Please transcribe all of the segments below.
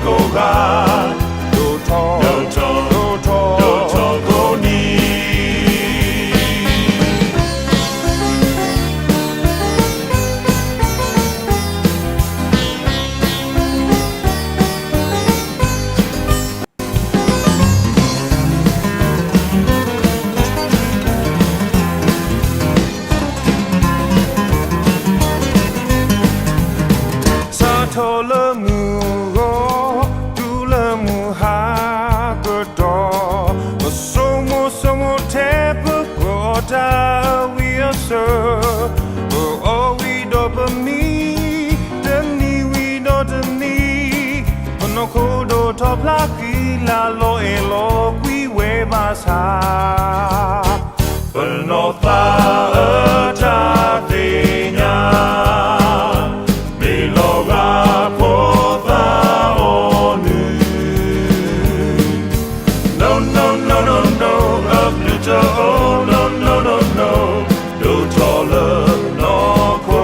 ကိးဂၤ, ဒိၣ်ထီၣ်, ဒိၣ်ထီၣ်, ဒိၣ်ထီၣ်ကိးနံၤ. စးထီၣ်လၢမုၢ်ဂီၤ တုၤလၢမုၢ်ဟါကတီၢ်, ပဆိကမိၣ်ဆိကမိၣ်ထဲပကီၢ်တၢ်အဝံအစၢၤ, ပအီၣ်ဝံၤဒီးပမံ, တနံၤဝံၤဒီးတနံၤ, ပနီၢ်ခိဒိၣ်ထီၣ်ဖျါဃံလၤ လီၤအဲၣ်လီၤကွံဝဲဘၣ်ဆၣ် ပနီၢ်သးအတၢ်သ့ၣ်ညါ မ့ၢ်လီၤဂာ်ဖိသၣ်အီၣ်နုၢ်, no no no no no, အဘျုးတအိၣ် no no no no, ဒိၣ်ထီၣ်လၢနီၢ်ခိ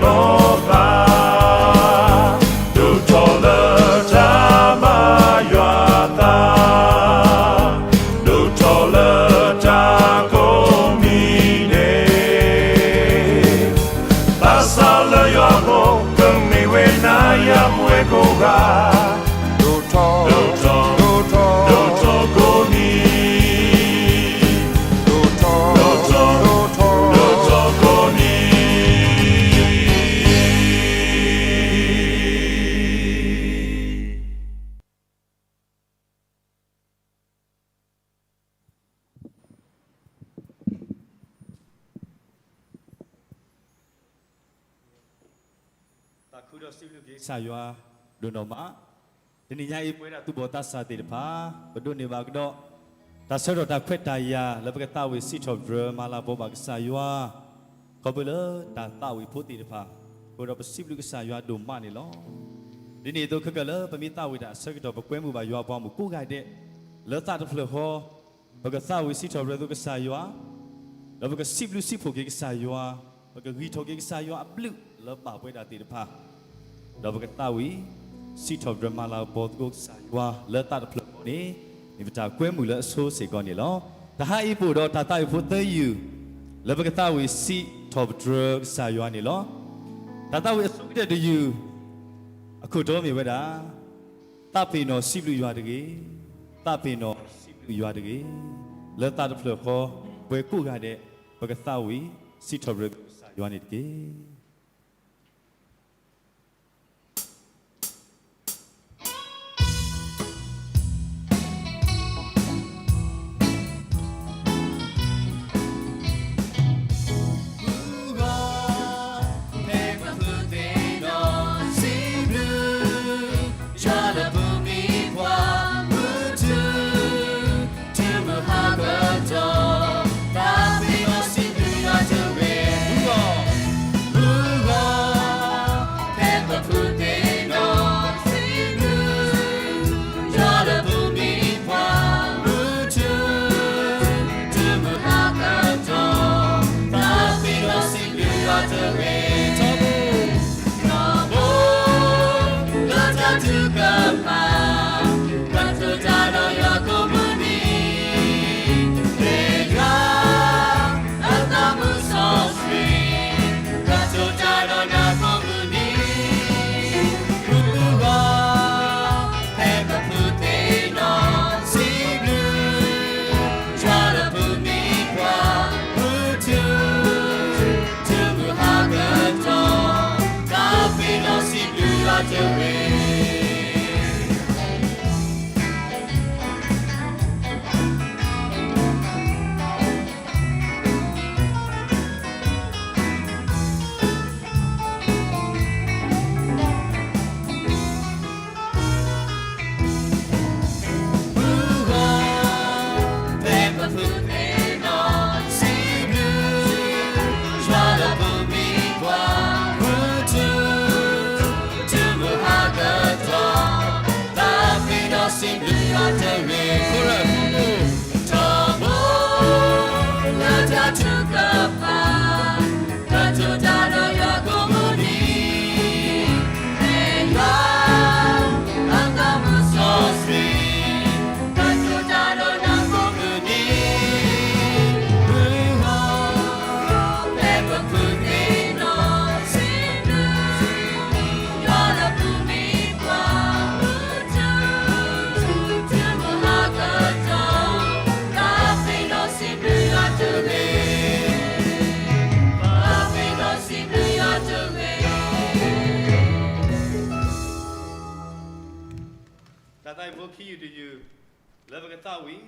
နီၢ်သး, ဒိၣ်ထီၣ်လၢတၢ်ဘါယွၤသး, ဒိၣ်ထီၣ်လၢတၢ်ကိးမံၤဒဲး, ဘၣ်ဆၣ်လၢယွၤအဃိ ကမ့ၢ်ဝဲနၤယၤပဝဲကိးဂၤ, ဒိၣ်ထီၣ်, ဒိၣ်ထီၣ်, ဒိၣ်ထီၣ်ကိးနံၤ, ဒိၣ်ထီၣ်, ဒိၣ်ထီၣ်, ဒိၣ်ထီၣ်ကိးနံၤ. သးခုဒီးစံးဘျုးက့ၤကစၢ်ယွၤဒိၣ်နီၢ်မး, တနံၤညါအံၤ ပဝဲဒၣ်သူၣ်ဘီၣ်သးစၢ်သ့ၣ်တဖၣ် ပဒိးန့ၢ်ဘၣ်ကဒီး တၢ်ဆၢထီၣ်တၢ်ခွဲးတၢ်ယာ်လၢပကသးဝံၣ်စံးထီၣ်ပတြၢၤမၤလၤကပီၤဘၣ်ကစၢ်ယွၤ ခီဖျိလၢတၢ်သးဝံၣ်ဖိသ့ၣ်တဖၣ်အဃိဒီး ပစံးဘျုးကစၢ်ယွၤဒိၣ်မးန့ၣ်လီၤ. ဒ်န့ၣ်အသိးခဲကနံၣ်လၢပမ့ၢ်သးဝံၣ်တၢ်အဆၢကတီၢ် ပကွဲမုာ်ဘၣ်ယွၤအပှၤမုၣ်ကိးဂၤဒဲး လၢသးတဖျၢၣ်ဃီ ပကသးဝံၣ်စံးထီၣ်ပတြၢၤသကိးကစၢ်ယွၤ, ဒီးပကစံးဘျုးစံးဖှိၣ်က့ၤကစၢ်ယွၤ, ပကဂံၢ်ထီၣ်က့ၤကစၢ်ယွၤအဘျုးလၢပာ်ပဝဲဒၣ်သ့ၣ်တဖၣ်, ဒီးပကသးဝံၣ် စံးထီၣ်ပတြၢၤမၤလၤကပီၤသကိးကစၢ်ယွၤလၢသးတဖျၢၣ်ဃီန့ၣ် မ့ၢ်ပတၢ်ကွဲမုာ်လၢအဆိစ့ၢ်ကီးန့ၣ်လီၤ. တဟါအံၤပအိၣ်ဒီးတၢ်သးဝံၣ်ဖိသၢယုၢ် လၢပကသးဝံၣ်စံးထီၣ်ပတြၢၤကစၢ်ယွၤန့ၣ်လီၤ. တၢ်သးဝံၣ်အဆိကတၢၢ်တယုၢ် အခိၣ်တီမ့ၢ်ဝဲဒၣ် သးပ့ၤနီၣ်စံးဘျုးယွၤတဂ့ၤ, သးပ့ၤနီၣ်စံးဘျုးယွၤတဂ့ၤ, လၢသးတဖျၢၣ်ဃီ ပှၤကိးဂၤဒဲး ပကသးဝံၣ်စံးထီၣ်ပတြၢၤကစၢ်ယွၤန့ၣ်တက့ၢ်. တၢ်သးဝံၣ်ဖိခံယုၢ်တယုၢ် လၢပကသးဝံၣ်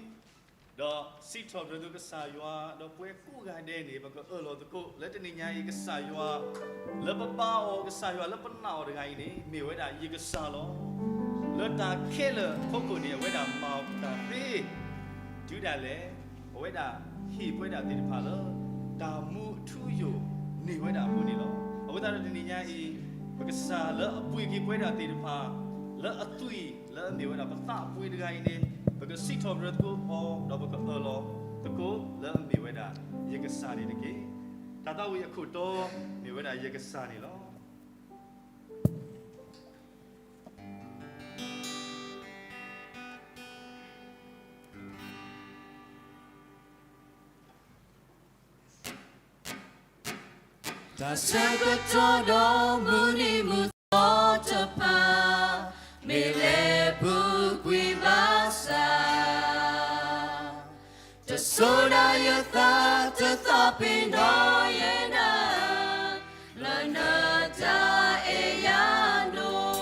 ဒီးစံးထီၣ်ပတြၢၤသုကစၢ်ယွၤ ဒီးပဝဲကိးဂၤဒဲးန့ၣ် ပကအၢၣ်လီၤသကိး လၢတနံၤညါအံၤကစၢ်ယွၤ လၢပဘါအီၤကစၢ်ယွၤ လၢပနာ်အီၤတဂၤအံၤန့ၣ် မ့ၢ်ဝဲဒၣ်ယကစၢ်လီၤ. လၢတၢ်ခဲလၢာ်အဖီခိၣ်န့ၣ် အဝဲဒၣ်မၤတၢ်သ့ တုၤဒၣ်လဲာ် အဝဲဒၣ်ဟ့ၣ်ပဝဲဒၣ်သ့ၣ်တဖၣ်လၢ တၢ်မူအထူအယိာ်န့ၢ်ဝဲဒၣ်အဃိန့ၣ်လီၤ. အဃိသတးဒီးတနံၤညါအံၤ ပကစၢ်လၢအပှ့ၤက့ၤပဝဲဒၣ်သ့ၣ်တဖၣ် လၢအသွံၣ်လၢအမ့ၢ်ဝဲဒၣ်ပသးအပှ့ၤတဂၤအံၤန့ၣ် ပကစံးထီၣ်ပတြၢၤသကိးအီၤ ဒီးပကအၢၣ်လီၤသကိးလၢအမ့ၢ်ဝဲဒၣ်ယကစၢ်န့ၣ်တက့ၢ်. တၢ်သးဝံၣ်အခိၣ်တီ မ့ၢ်ဝဲဒၣ်ယကစၢ်န့ၣ်လီၤ. တၢ်ဆၢကတီၢ်ဒီးမုၢ်နံၤမုၢ်သီတဖၣ် မ့ၢ်လဲၤပူၤကွံာ်ဘၣ်ဆၣ် တစိၤဒၣ်ယသးတသီၣ်ပ့ၤနီၣ်ယဲဒၣ် လၢနတၢ်အဲၣ်ယၤဒိၣ်.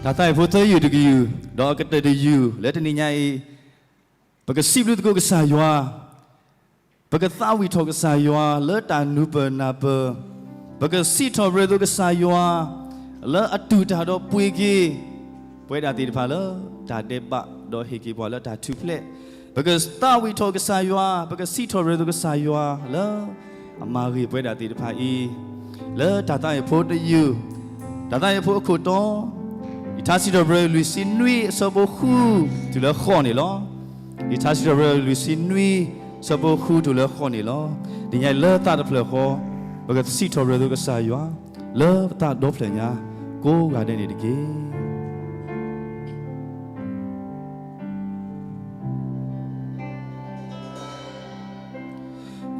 တၢ်သးဝံၣ်ဖိသၢယုၢ်တကယုၢ်, ဒီးအကတၢၢ်တယုၢ်လၢတနံၤညါအံၤ, ပကစံးဘျုးသကိးကစၢ်ယွၤ, ပကသးဝံၣ်ထီၣ်ကစၢ်ယွၤလၢတၢ်နူၤပၢၢ်နၢ်ပၢၢ်, ပကစံးထီၣ်ပတြၢၤသကိးကစၢ်ယွၤ လၢအတူၢ်တၢ်ဒီးပှ့ၤက့ၤ ပဝဲဒၣ်သ့ၣ်တဖၣ်လၢတၢ်ဒဲးဘး ဒီးဟ့ၣ်က့ၤပှၤလၢတၢ်ထူၣ်ဖျဲး, ပကသးဝံၣ်ထီၣ်ကစၢ်ယွၤ, ပကစံးထီၣ်ပတြၢၤသကိးကစၢ်ယွၤလၢ အမၤဂ့ၤပဝဲဒၣ်သ့ၣ်တဖၣ်အံၤ, လၢတၢ်သးဝံၣ်ဖိတယုၢ်, တၢ်သးဝံၣ်ဖိအခိၣ်တီ, ယထါစံးထီၣ်ပတြၢၤလွံၢ်ဆံနွံအဆၢဖိဃု တုၤလၢဃိးန့ၣ်လီၤ. ယထါစံးထီၣ်ပတြၢၤလွံၢ်ဆံနွံ အဆၢဖိဃုတုၤလၢဃိးန့ၣ်လီၤ. တနံၤညါအံၤလၢသးတဖျၢၣ်ဃီ, ပကစံးထီၣ်ပတြၢၤသကိးကစၢ်ယွၤ လၢပသးဒီဖျၢၣ်ညါ ကိးဂၤဒဲးန့ၣ်တက့ၢ်.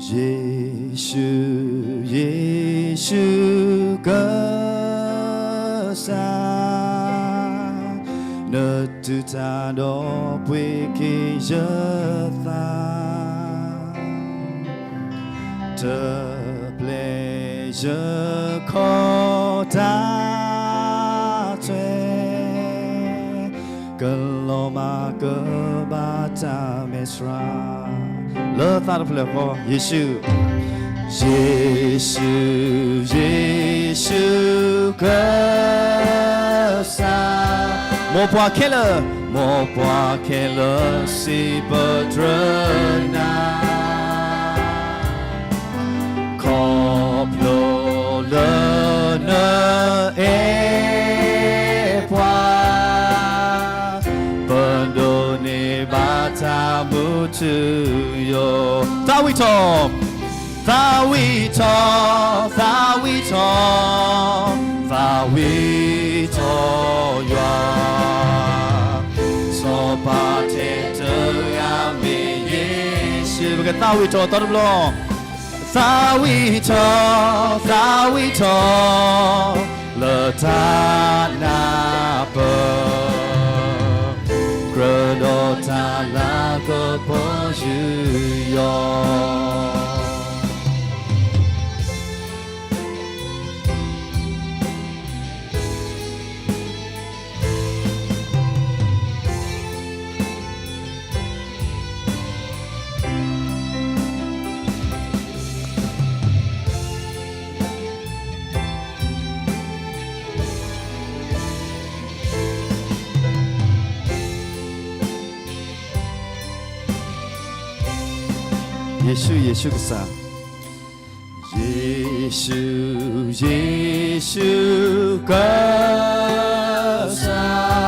ယ့ၣ်ၡူး, ယ့ၣ်ၡူးကစၢ်, နတူၢ်တၢ်ဒီးပှ့ၤက့ၤယသး, တပျဲယခီၣ်တၢ်ထွဲ ကလီၤမၢ်ကဘၣ်တၢ်မဲာ်ဆှး, လၢသးတဖျၢၣ်ဃီ, ယ့ၣ်ၡူး, ယ့ၣ်ၡူး, ယ့ၣ်ၡူးကစၢ်, မိၢ်ပှၢ်ခဲလၢာ်, မိၢ်ပှၢ်ခဲလၢာ်စံးပတြၢၤနၤ ခီဖျိလၢနအဲၣ်ပှၤ, ပဒိးန့ၢ်ဘၣ်တၢ်မူထူယိာ်, သးဝံၣ်ထီၣ်, သးဝံၣ်ထီၣ်, သးဝံၣ်ထီၣ်, သးဝံၣ်ထီၣ်ယွၤ, စီၤပၤထဲတဂၤမ့ၢ်ယ့ၣ်ၡူး, ပကသးဝံၣ်ထီၣ်သီတဘျီ သးဝံၣ်ထီၣ်, သးဝံၣ်ထီၣ်, လၢတၢ်နၢ်ပၢၢ်, ကြၢးဒီးတၢ်လၤကပီၤယူးယီၣ် ယ့ၣ်ၡူး, ယ့ၣ်ၡူးကစၢ်, ယ့ၣ်ၡူး, ယ့ၣ်ၡူးကစၢ်,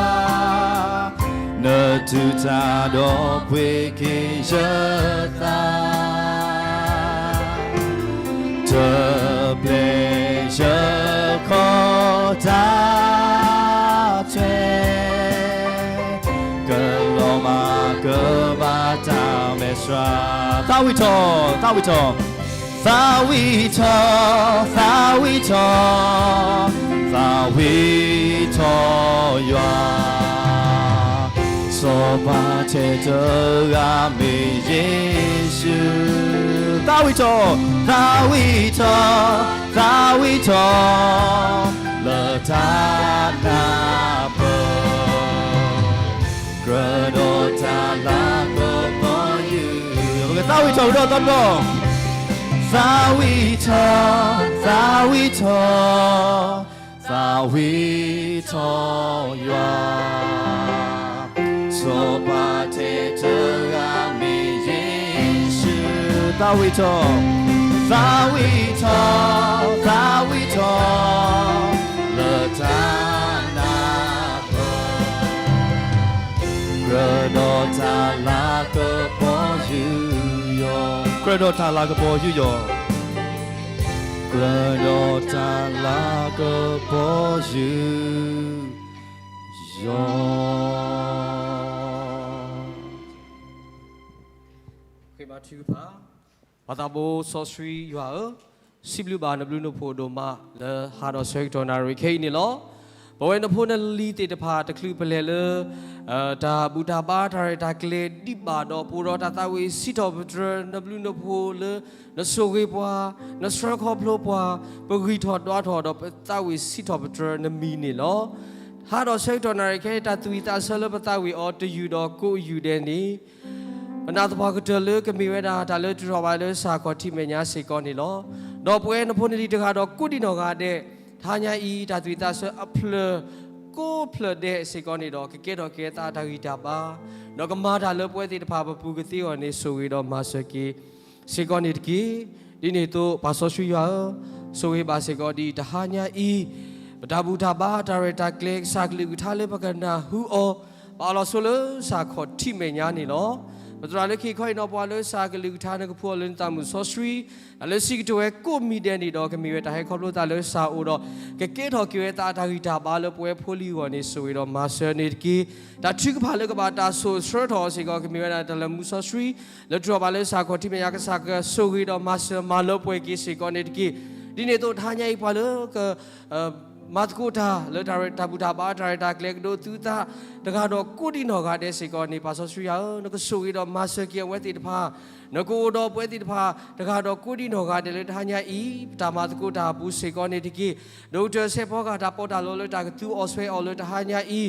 နတူၢ်တၢ်ဒီးပှ့ၤက့ၤယသး တပျဲယခီၣ်တၢ်ထွဲ, ကလီၤမၢ်ကဘၣ်တၢ်မဲာ်ဆှး, သးဝံၣ်ထီၣ်, သးဝံၣ်ထီၣ်, သးဝံၣ်ထီၣ်, သးဝံၣ်ထီၣ်, သးဝံၣ်ထီၣ်ယွၤ စီၤပၤထဲတဂၤမ့ၢ်ယ့ၣ်ၡူး, သးဝံၣ်ထီၣ်, သးဝံၣ်ထီၣ်, သးဝံၣ်ထီၣ်, လၢတၢ်နၢ်ပၢၢ်, ကြၢးဒီးတၢ်လၤကပီၤယူးယီၣ်, ပကသးဝံၣ်ထီၣ်ကဒီးသီတဘျီ, သးဝံၣ်ထီၣ်, သးဝံၣ်ထီၣ်, သးဝံၣ်ထီၣ်ယွၤ, စီၤပၤထဲတဂၤမ့ၢ်ယ့ၣ်ၡူး, သးဝံၣ်ထီၣ်, သးဝံၣ်ထီၣ်, သးဝံၣ်ထီၣ်, လၢတၢ်နၢ်ပၢၢ်, ကြၢးဒီးတၢ်လၤကပီၤယူးယီၣ်, ကြၢးဒီးတၢ်လၤကပီၤယူးယီၣ်, ကြၢးဒီးတၢ်လၤကပီၤယူးယီၣ်. ပှၤသးဘိစီဆှံယွၤဧၢ, စံးဘျုးဘၣ်နဘျုးနဖှိၣ်ဒိၣ်မး လၢဟါဒီးဆၢကတီၢ်နၣ်ရံၣ်ခဲအံၤန့ၣ်လီၤ. ပဝဲနဖိနလံၤသ့ၣ်တဖၣ် တချုးပလဲၤလၢ တၢ်ဘူၣ်တၢ်ဘါတၢ်ရဲၣ်တၢ်ကျဲၤဒံးဘၣ်ဒီး ပအိၣ်ဒီးတၢ်သးဝံၣ်စံးထီၣ်ပတြၢၤနဘျုးနဖှိၣ်လၢ နဆိၣ်ဂ့ၤပှၤ, နဆှၢခီဖျိပှၤ, ပဂံၢ်ထီၣ်ဒွးထီၣ်ဒီးပသးဝံၣ်စံးထီၣ်ပတြၢၤနမံၤန့ၣ်လီၤ. ဟါဒီးဆၢကတီၢ်နၣ်ရံၣ်ခဲအံၤ တၢ်သူၣ်ဝံၣ်သးဆၢလၢပသးဝံၣ်အီၤတယုၢ်ဒီးကိးယုၢ်ဒဲးန့ၣ်, ပနာ်သပှၢ်ကတၢၢ်လၢကမ့ၢ်ဝဲဒၣ်တၢ်လၢတြီၢ်ဘၣ်လၢစၢ်ခီၣ်ထံးမဲာ်ညါစ့ၢ်ကီးန့ၣ်လီၤ. ဒီးပဝဲနဖိနလံၤတဂၤဒီးကိးဒံနီၢ်ဂၤဒဲး, တဟါညါအံၤ တၢ်သူၣ်ဝံၣ်သးဆၢအဖျၢၣ်ကိးဖျၢၣ်ဒဲးစ့ၢ်ကီးန့ၣ်ဒီး ကကဲထီၣ်က့ၤသးတၢ်ဂံၢ်တၢ်ဘါ, ဒီးကမၤတၢ်လၢပဝဲသ့ၣ်တဖၣ်ပပူၤကသ့အဂီၢ်န့ၣ် ဆိၣ်ဂ့ၤဒီးမၤစၢၤက့ၤ စ့ၢ်ကီးန့ၣ်တက့ၢ်. ဒ်န့ၣ်အသိး ပၢ်စီဆှံယွၤဧၢ, ဆိၣ်ဂ့ၤဘၣ်စ့ၢ်ကီးဒ်တဟါညါအံၤ, ပတၢ်ဘူၣ်တၢ်ဘါတၢ်ရဲၣ်တၢ်ကျဲၤကစၢ်ကလုၢ်ကထါလၢပကနၢ်ဟူအီၤ, ပအးလီၤဆိလၢစၢ်ခီၣ်ထံးမဲာ်ညါန့ၣ်လီၤ. ပသရၣ်လၢခံခီအံၤနီၢ်ပှၤလၢစၢ်ကလုၢ်ကထါ နကဖှူအီၤလၢနသးမုၣ်စီဆှံ, တၢ်လၢစံးကတိၤဝဲကိးမံၤဒဲးန့ၣ်ဒီး ကမ့ၢ်ဝဲတၢ်ဟဲခီဖျိသးလၢစၢ်အအိၣ်ဒီး ကကဲထီၣ်က့ၤဝဲသးအတၢ်ဂံၢ်တၢ်ဘါလၢပဝဲဖိလံၤအဂီၢ်န့ၣ် ဆိၣ်ဂ့ၤဒီးမၤစၢၤန့ၣ်တက့ၢ်. တၢ်ထုကဖၣ်လၢကဘၣ်တၢ်ဆိၣ်အၢဆှၢထီၣ်အီၤစ့ၢ်ကီး ကမ့ၢ်ဝဲဒၣ်တၢ်လၢမူစီဆှံ, လၢတြီၢ်ဘၣ်လၢစၢ်ခီၣ်ထံးမဲာ်ညါ ကစၢ်ကဆိၣ်ဂ့ၤဒီးမၤစၢၤမၤလၢပှဲၤက့ၤစ့ၢ်ကီးန့ၣ်တက့ၢ်. ဒ်န့ၣ်အသိးတဟါညါအံၤပှၤလၢက မၤသကိးတၢ်လၢတၢ်ဘူၣ်တၢ်ဘါတၢ်ရဲၣ်တၢ်ကျဲၤကဒိးသုသး တဂၤဒီးကိးဒံနီၢ်ဂၤဒဲးစ့ၢ်ကီးန့ၣ် ပၢ်စီဆှံယွၤဧၢ, နကဆိၣ်ဂ့ၤဒီးမၤစၢၤက့ၤအဝဲသ့ၣ်တဖၣ်, နကအိၣ်ဒီးပဝဲသ့ၣ်တဖၣ် တဂၤဒီးကိးဒံနီၢ်ဂၤဒဲးလၢတဟါညါအံၤ ပတၢ်မၤသကိးတၢ်အပူၤစ့ၢ်ကီးန့ၣ်တက့ၢ်. ဒီကတၢၢ်စဲးဖီကဟၣ်တၢ်ပီးတၢ်လီလၢတၢ်ကသူအီၤဆွဲအီၤလၢတဟါညါအံၤ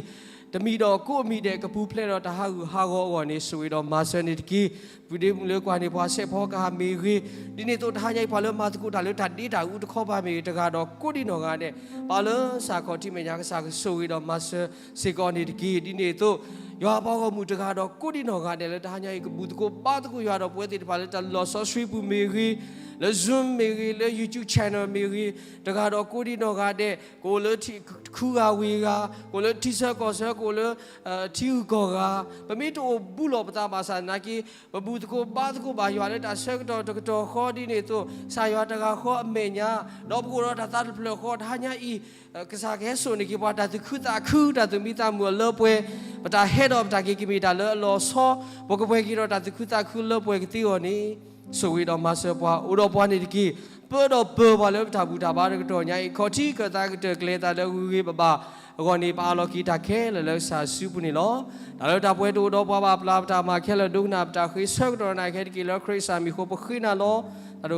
တမံၤဒီးကိးအမံၤဒဲး ကပူၤဖျဲးဒီးတၢ်ဟးဂူာ်ဟးဂီၤအဂီၢ်န့ၣ် ဆိၣ်ဂ့ၤဒီးမၤစၢၤန့ၣ်တက့ၢ်. ပုၢ်ဒ့မုၣ်လၢကွၢ်န့ၢ်ပှၤစဲးဖီကဟၣ်မ့ၢ်ဂ့ၤ, ဒ်န့ၣ်အသိးတဟါညါအံၤ ပှၤလၢမၤသကိးတၢ်လၢတၢ်ဒ့တၢ်အူတခီပၤမ့ၢ်ဂ့ၤ တဂၤဒီးကိးဒံနီၢ်ဂၤဒဲး, ပာ်လၢစၢ်ခီၣ်ထံးမဲာ်ညါ ကစၢ်ကဆိၣ်ဂ့ၤဒီးမၤစၢၤစ့ၢ်ကီးန့ၣ်တက့ၢ်. ဒ်န့ၣ်အသိး ယွၤပှၤဂီၢ်မုၢ်တဂၤဒီးကိးဒံနီၢ်ဂၤဒဲးလၢတဟါညါအံၤ ကဘူၣ်သကိးဘါသကိးယွၤဒီးပဝဲသ့ၣ်တဖၣ်လၢတၢ်လီၢ်စီဆှံပူၤမ့ၢ်ဂ့ၤ, လၢ Zoom မ့ၢ်ဂ့ၤ, လၢ YouTube channel မ့ၢ်ဂ့ၤ, တဂၤဒီးကိးဒံနီၢ်ဂၤဒဲး, ကအိၣ်လၢထံခူဂၤဝ့ၢ်ဂၤ, ကအိၣ်လၢထံဆၢကီၢ်ဆၢ, ကအိၣ်လၢထံဂုၤကီၢ်ဂၤ, ပမ့ၢ်တအိၣ်ဘူးလီၤပသးဘၣ်ဆၣ်သနာ်က့ ပဘူၣ်သကိးဘါသကိးဘၣ်ယွၤလၢတၢ်ဆၢကတီၢ်တကတီၢ်ဃီဒ်န့ၣ်အသိး ကစၢ်ယွၤတဂၤဃီအမဲာ်ညါ, ဒီးပကအိၣ်ဒီးတၢ်သးတဖျၢၣ်ဃီတဟါညါအံၤ, ကစၢ်ကဟဲစိာ်န့ၢ်က့ၤပှၤ တၢ်သူၣ်ခုသးခု တၢ်သူၣ်မံသးမုာ်အလၢပှဲၤ, ပတၢ်ဟဲဒီးပတၢ်က့ၤကမ့ၢ်တၢ်လၢအလီၤဆီ, ပကပှဲၤက့ၤဒီးတၢ်သူၣ်ခုသးခုလၢပှဲၤကသ့အဂီၢ်န့ၣ်, ဆိၣ်ဂ့ၤဒီးမၤစၢၤပှၤ, အိၣ်ဒီးပှၤန့ၣ်တက့ၢ်. ပၢဒီးပၢၤပှၤလၢပတၢ်ဘူၣ်တၢ်ဘါတကတီၢ်ညါအံၤ, ခီၣ်ထံးကၢၢ်သးကတၢၢ်ကျဲၤသးလၢအဂ့ၤဂ့ၤဘၣ်ဘၣ်အဂီၢ်န့ၣ် ပအးလီၤက့ၤတၢ်ခဲလၢာ်လၢကစၢ်စုပူၤန့ၣ်လီၤ. တၢ်လၢတၢ်ပှဲၤတအိၣ်ဒီးပှၤဘၣ်, ပျၢ်ပတၢ်မၤခဲလၢာ်ဒိကနၣ်ပတၢ်ဃ့ဆၢကတီၢ်နၤခဲတက့ၢ်. လၢခရံာ်ကစၢ်မံၤအ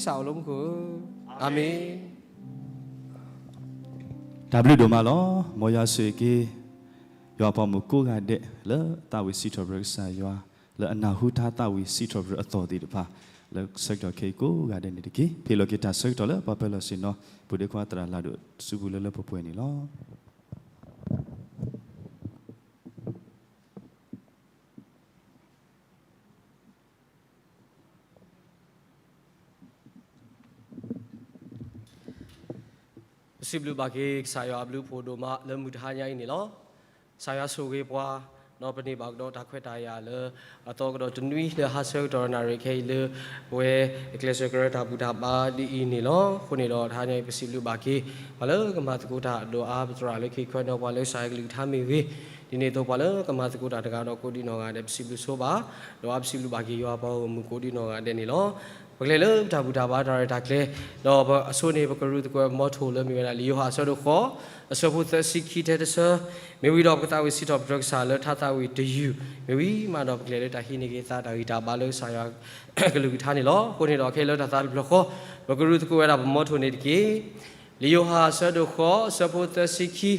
ဃိ ပဃ့နၤလီၤ. တၢ်ဒိၣ်ပပၢ်စီဆှံကစၢ်အိၣ်လၢမူခိၣ်ဧၢ, အၤမ့ၣ်. တၢ်ဘျုးဒိၣ်မးလီၤ. မ်ယွၤဆိၣ်ဂ့ၤက့ၤ ယွၤအပှၤဂီၢ်မုၢ်ကိးဂၤဒဲး လၢသးဝံၣ်စံးထီၣ်ပတြၢၤကစၢ်ယွၤ, လၢအနၢ်ဟူထါသးဝံၣ်စံးထီၣ်ပတြၢၤအသီၣ်သ့ၣ်တဖၣ်, လၢဆၢကတီၢ်ခဲအံၤကိးဂၤဒဲးန့ၣ်တက့ၢ်. ဖဲလီၤက့ၤတၢ်ဆၢကတီၢ်လၢပှၤပၢၤလီၢ်ဆ့ၣ်နီၤ ပုၢ်ဒ့ခွါသရၣ်လၢ်ဒိၣ်စုပူၤလၢလၢပှဲၤပှဲၤန့ၣ်လီၤ. ပစံးဘျုးဘၣ်က့ၤ ကစၢ်ယွၤအဘျုးအဖှိၣ်ဒိၣ်မးလၢမုၢ်တဟါညါအံၤန့ၣ်လီၤ. ကစၢ်ယွၤဆိၣ်ဂ့ၤပှၤ, ဒီးပန့ၢ်ဘၣ်ကဒီးတၢ်ခွဲးတၢ်ယာ်လၢ အသီကဒီးတနွံလၢဟါဆၢကတီၢ်နၣ်ရံၣ်ခဲအံၤလၢ ပဝဲအကျဲးစၢးကရၢတၢ်ဘူၣ်တၢ်ဘါဒ်အံၤန့ၣ်လီၤ. အဃိန့ၣ်ဒီးတဟါညါအံၤ ပစံးဘျုးဘၣ်က့ၤ ပှၤလၢကမၤသကိးတၢ်ဒိၣ်အါ ပသရၣ်လၢခံခီနီၤ ပှၤလၢကစၢ်ယွၤကလုၢ်ကထါမ့ၢ်ဂ့ၤ, ဒ်န့ၣ်အသိးပှၤလၢကမၤသကိးတၢ်တဂၤဒီးကိးဒံနီၢ်ဂၤဒဲး ပစံးဘျုးဆိဘၣ်, ဒီးပစံးဘျုးဘၣ်က့ၤယွၤပှၤဂီၢ်မုၢ်ကိးဒံနီၢ်ဂၤဒဲးန့ၣ်လီၤ. ပကလဲၤလၢပတၢ်ဘူၣ်တၢ်ဘါတၢ်ရဲၣ်တၢ်ကျဲၤ, ဒီးပအဆိန့ၣ် ပကရူၢ်သကိးမီထိၣ်လၢမ့ၢ်ဝဲဒၣ် လံာ်ယိၤဟၣ်အဆၢဒိၣ်ဃိး, အဆၢဖိသၢဆံခံထဲတဆၢ, မ့ၢ်ဝံၤဒီးပကသးဝံၣ်စံးထီၣ်ပတြၢၤကစၢ်လၢထါသးဝံၣ်တယုၢ်, မ့ၢ်ဝံၤမးဒီးပကလဲၤလၢတၢ်ဟံးန့ၢ်က့ၤသးတၢ်ဂံၢ်တၢ်ဘါလၢကစၢ်ယွၤကလုၢ်ကထါန့ၣ်လီၤ. အဃိန့ၣ်ဒီးခဲအံၤလၢတၢ်သးတဖျၢၣ်ဃီ, ပကရူၢ်သကိးဝဲဒၣ်ပမီထိၣ်န့ၣ်တက့ၢ်. လံာ်ယိၤဟၣ်အဆၢဒိၣ်ဃိး အဆၢဖိသၢဆံခံ, ဒီး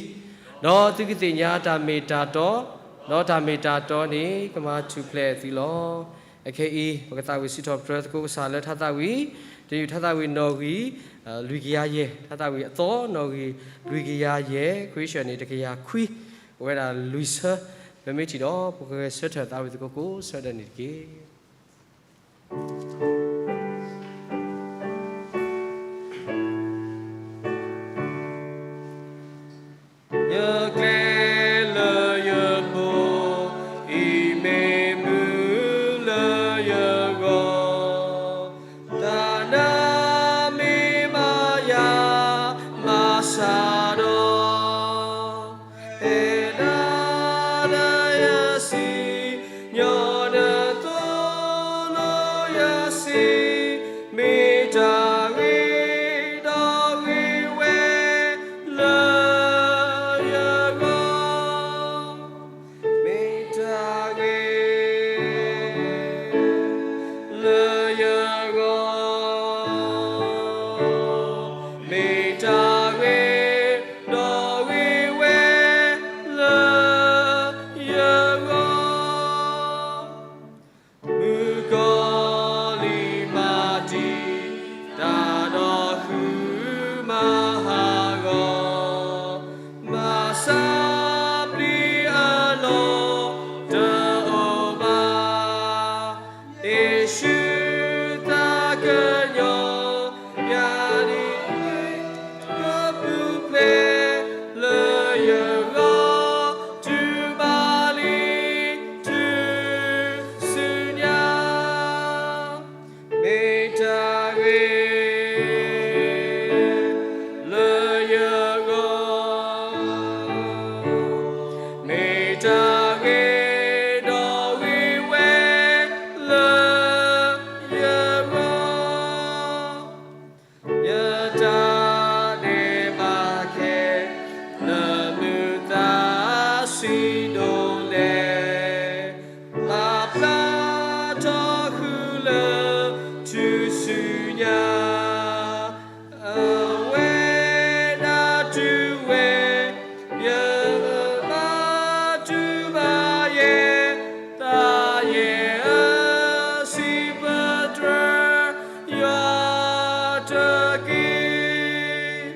သုကသ့ၣ်ညါတၢ်မ့ၢ်တၢ်တီ, ဒီးတၢ်မ့ၢ်တၢ်တီန့ၣ် ကမၤထူၣ်ဖျဲးသုလီၤ. အခဲအံၤ ပကသးဝံၣ်စံးထီၣ်ပတြၢၤသကိးကစၢ်လၢထါသးဝံၣ်တယုၢ်, ထါသးဝံၣ်နီၣ်ဂံၢ်လွံၢ်ကယၤယဲၢ်, ထါသးဝံၣ်အသီနီၣ်ဂံၢ်လွံၢ်ကယၤယဲၢ်, ခရံာ်စၢ်န့ၣ် တကယၤခွံ, အိၣ်ဝဲဒၣ်လွံၢ်ဆၢ, ပမ့ၢ်ထံၣ်ဒီး ပကဂဲၤဆၢထၢၣ်သးဝံၣ်သကိးကိးဆၢဒၢးန့ၣ်တက့ၢ်. ယကျဲလၢယပူၤ, အံၤမ့ၢ်မုၢ်လၢယဂီၢ်, တၢ်နါမ့ၢ်မၤယၤမၤစၢ်ဒီး, ဟဲဒၣ်လၢယစံၣ်ညီၣ်နသိး စံဒိၣ်လဲၣ်, အပျၢ်ထီၣ်ဃုာ်လၢထူၣ်စုညါ, အဝဲဒၣ်တူၢ်ဝဲ ယဘၣ်တူၢ်ဘၣ်ယဲ, သးယဲၢ်အ စံးပတြၢၤ ယွၤတက့ၢ်.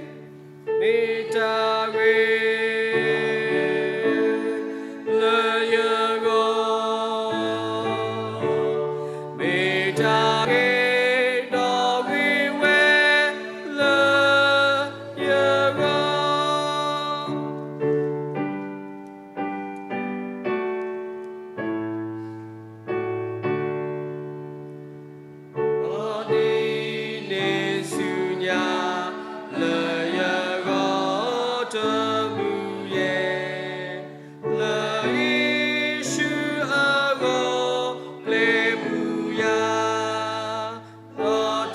မ့ၢ်တၢ်ဂ့ၤ လၢယဂီၢ်, မ့ၢ်တၢ်ဂ့ၤ ဒီးဂ့ၤဝဲ လၢယဂီၢ်. ဒီးဒ်န့ၣ်ဆူညါ လၢယဂီၢ်တမုာ်ယဲၢ်, လၢယ့ၣ်ၡူးအဂီၢ် ပျဲမူယၤ,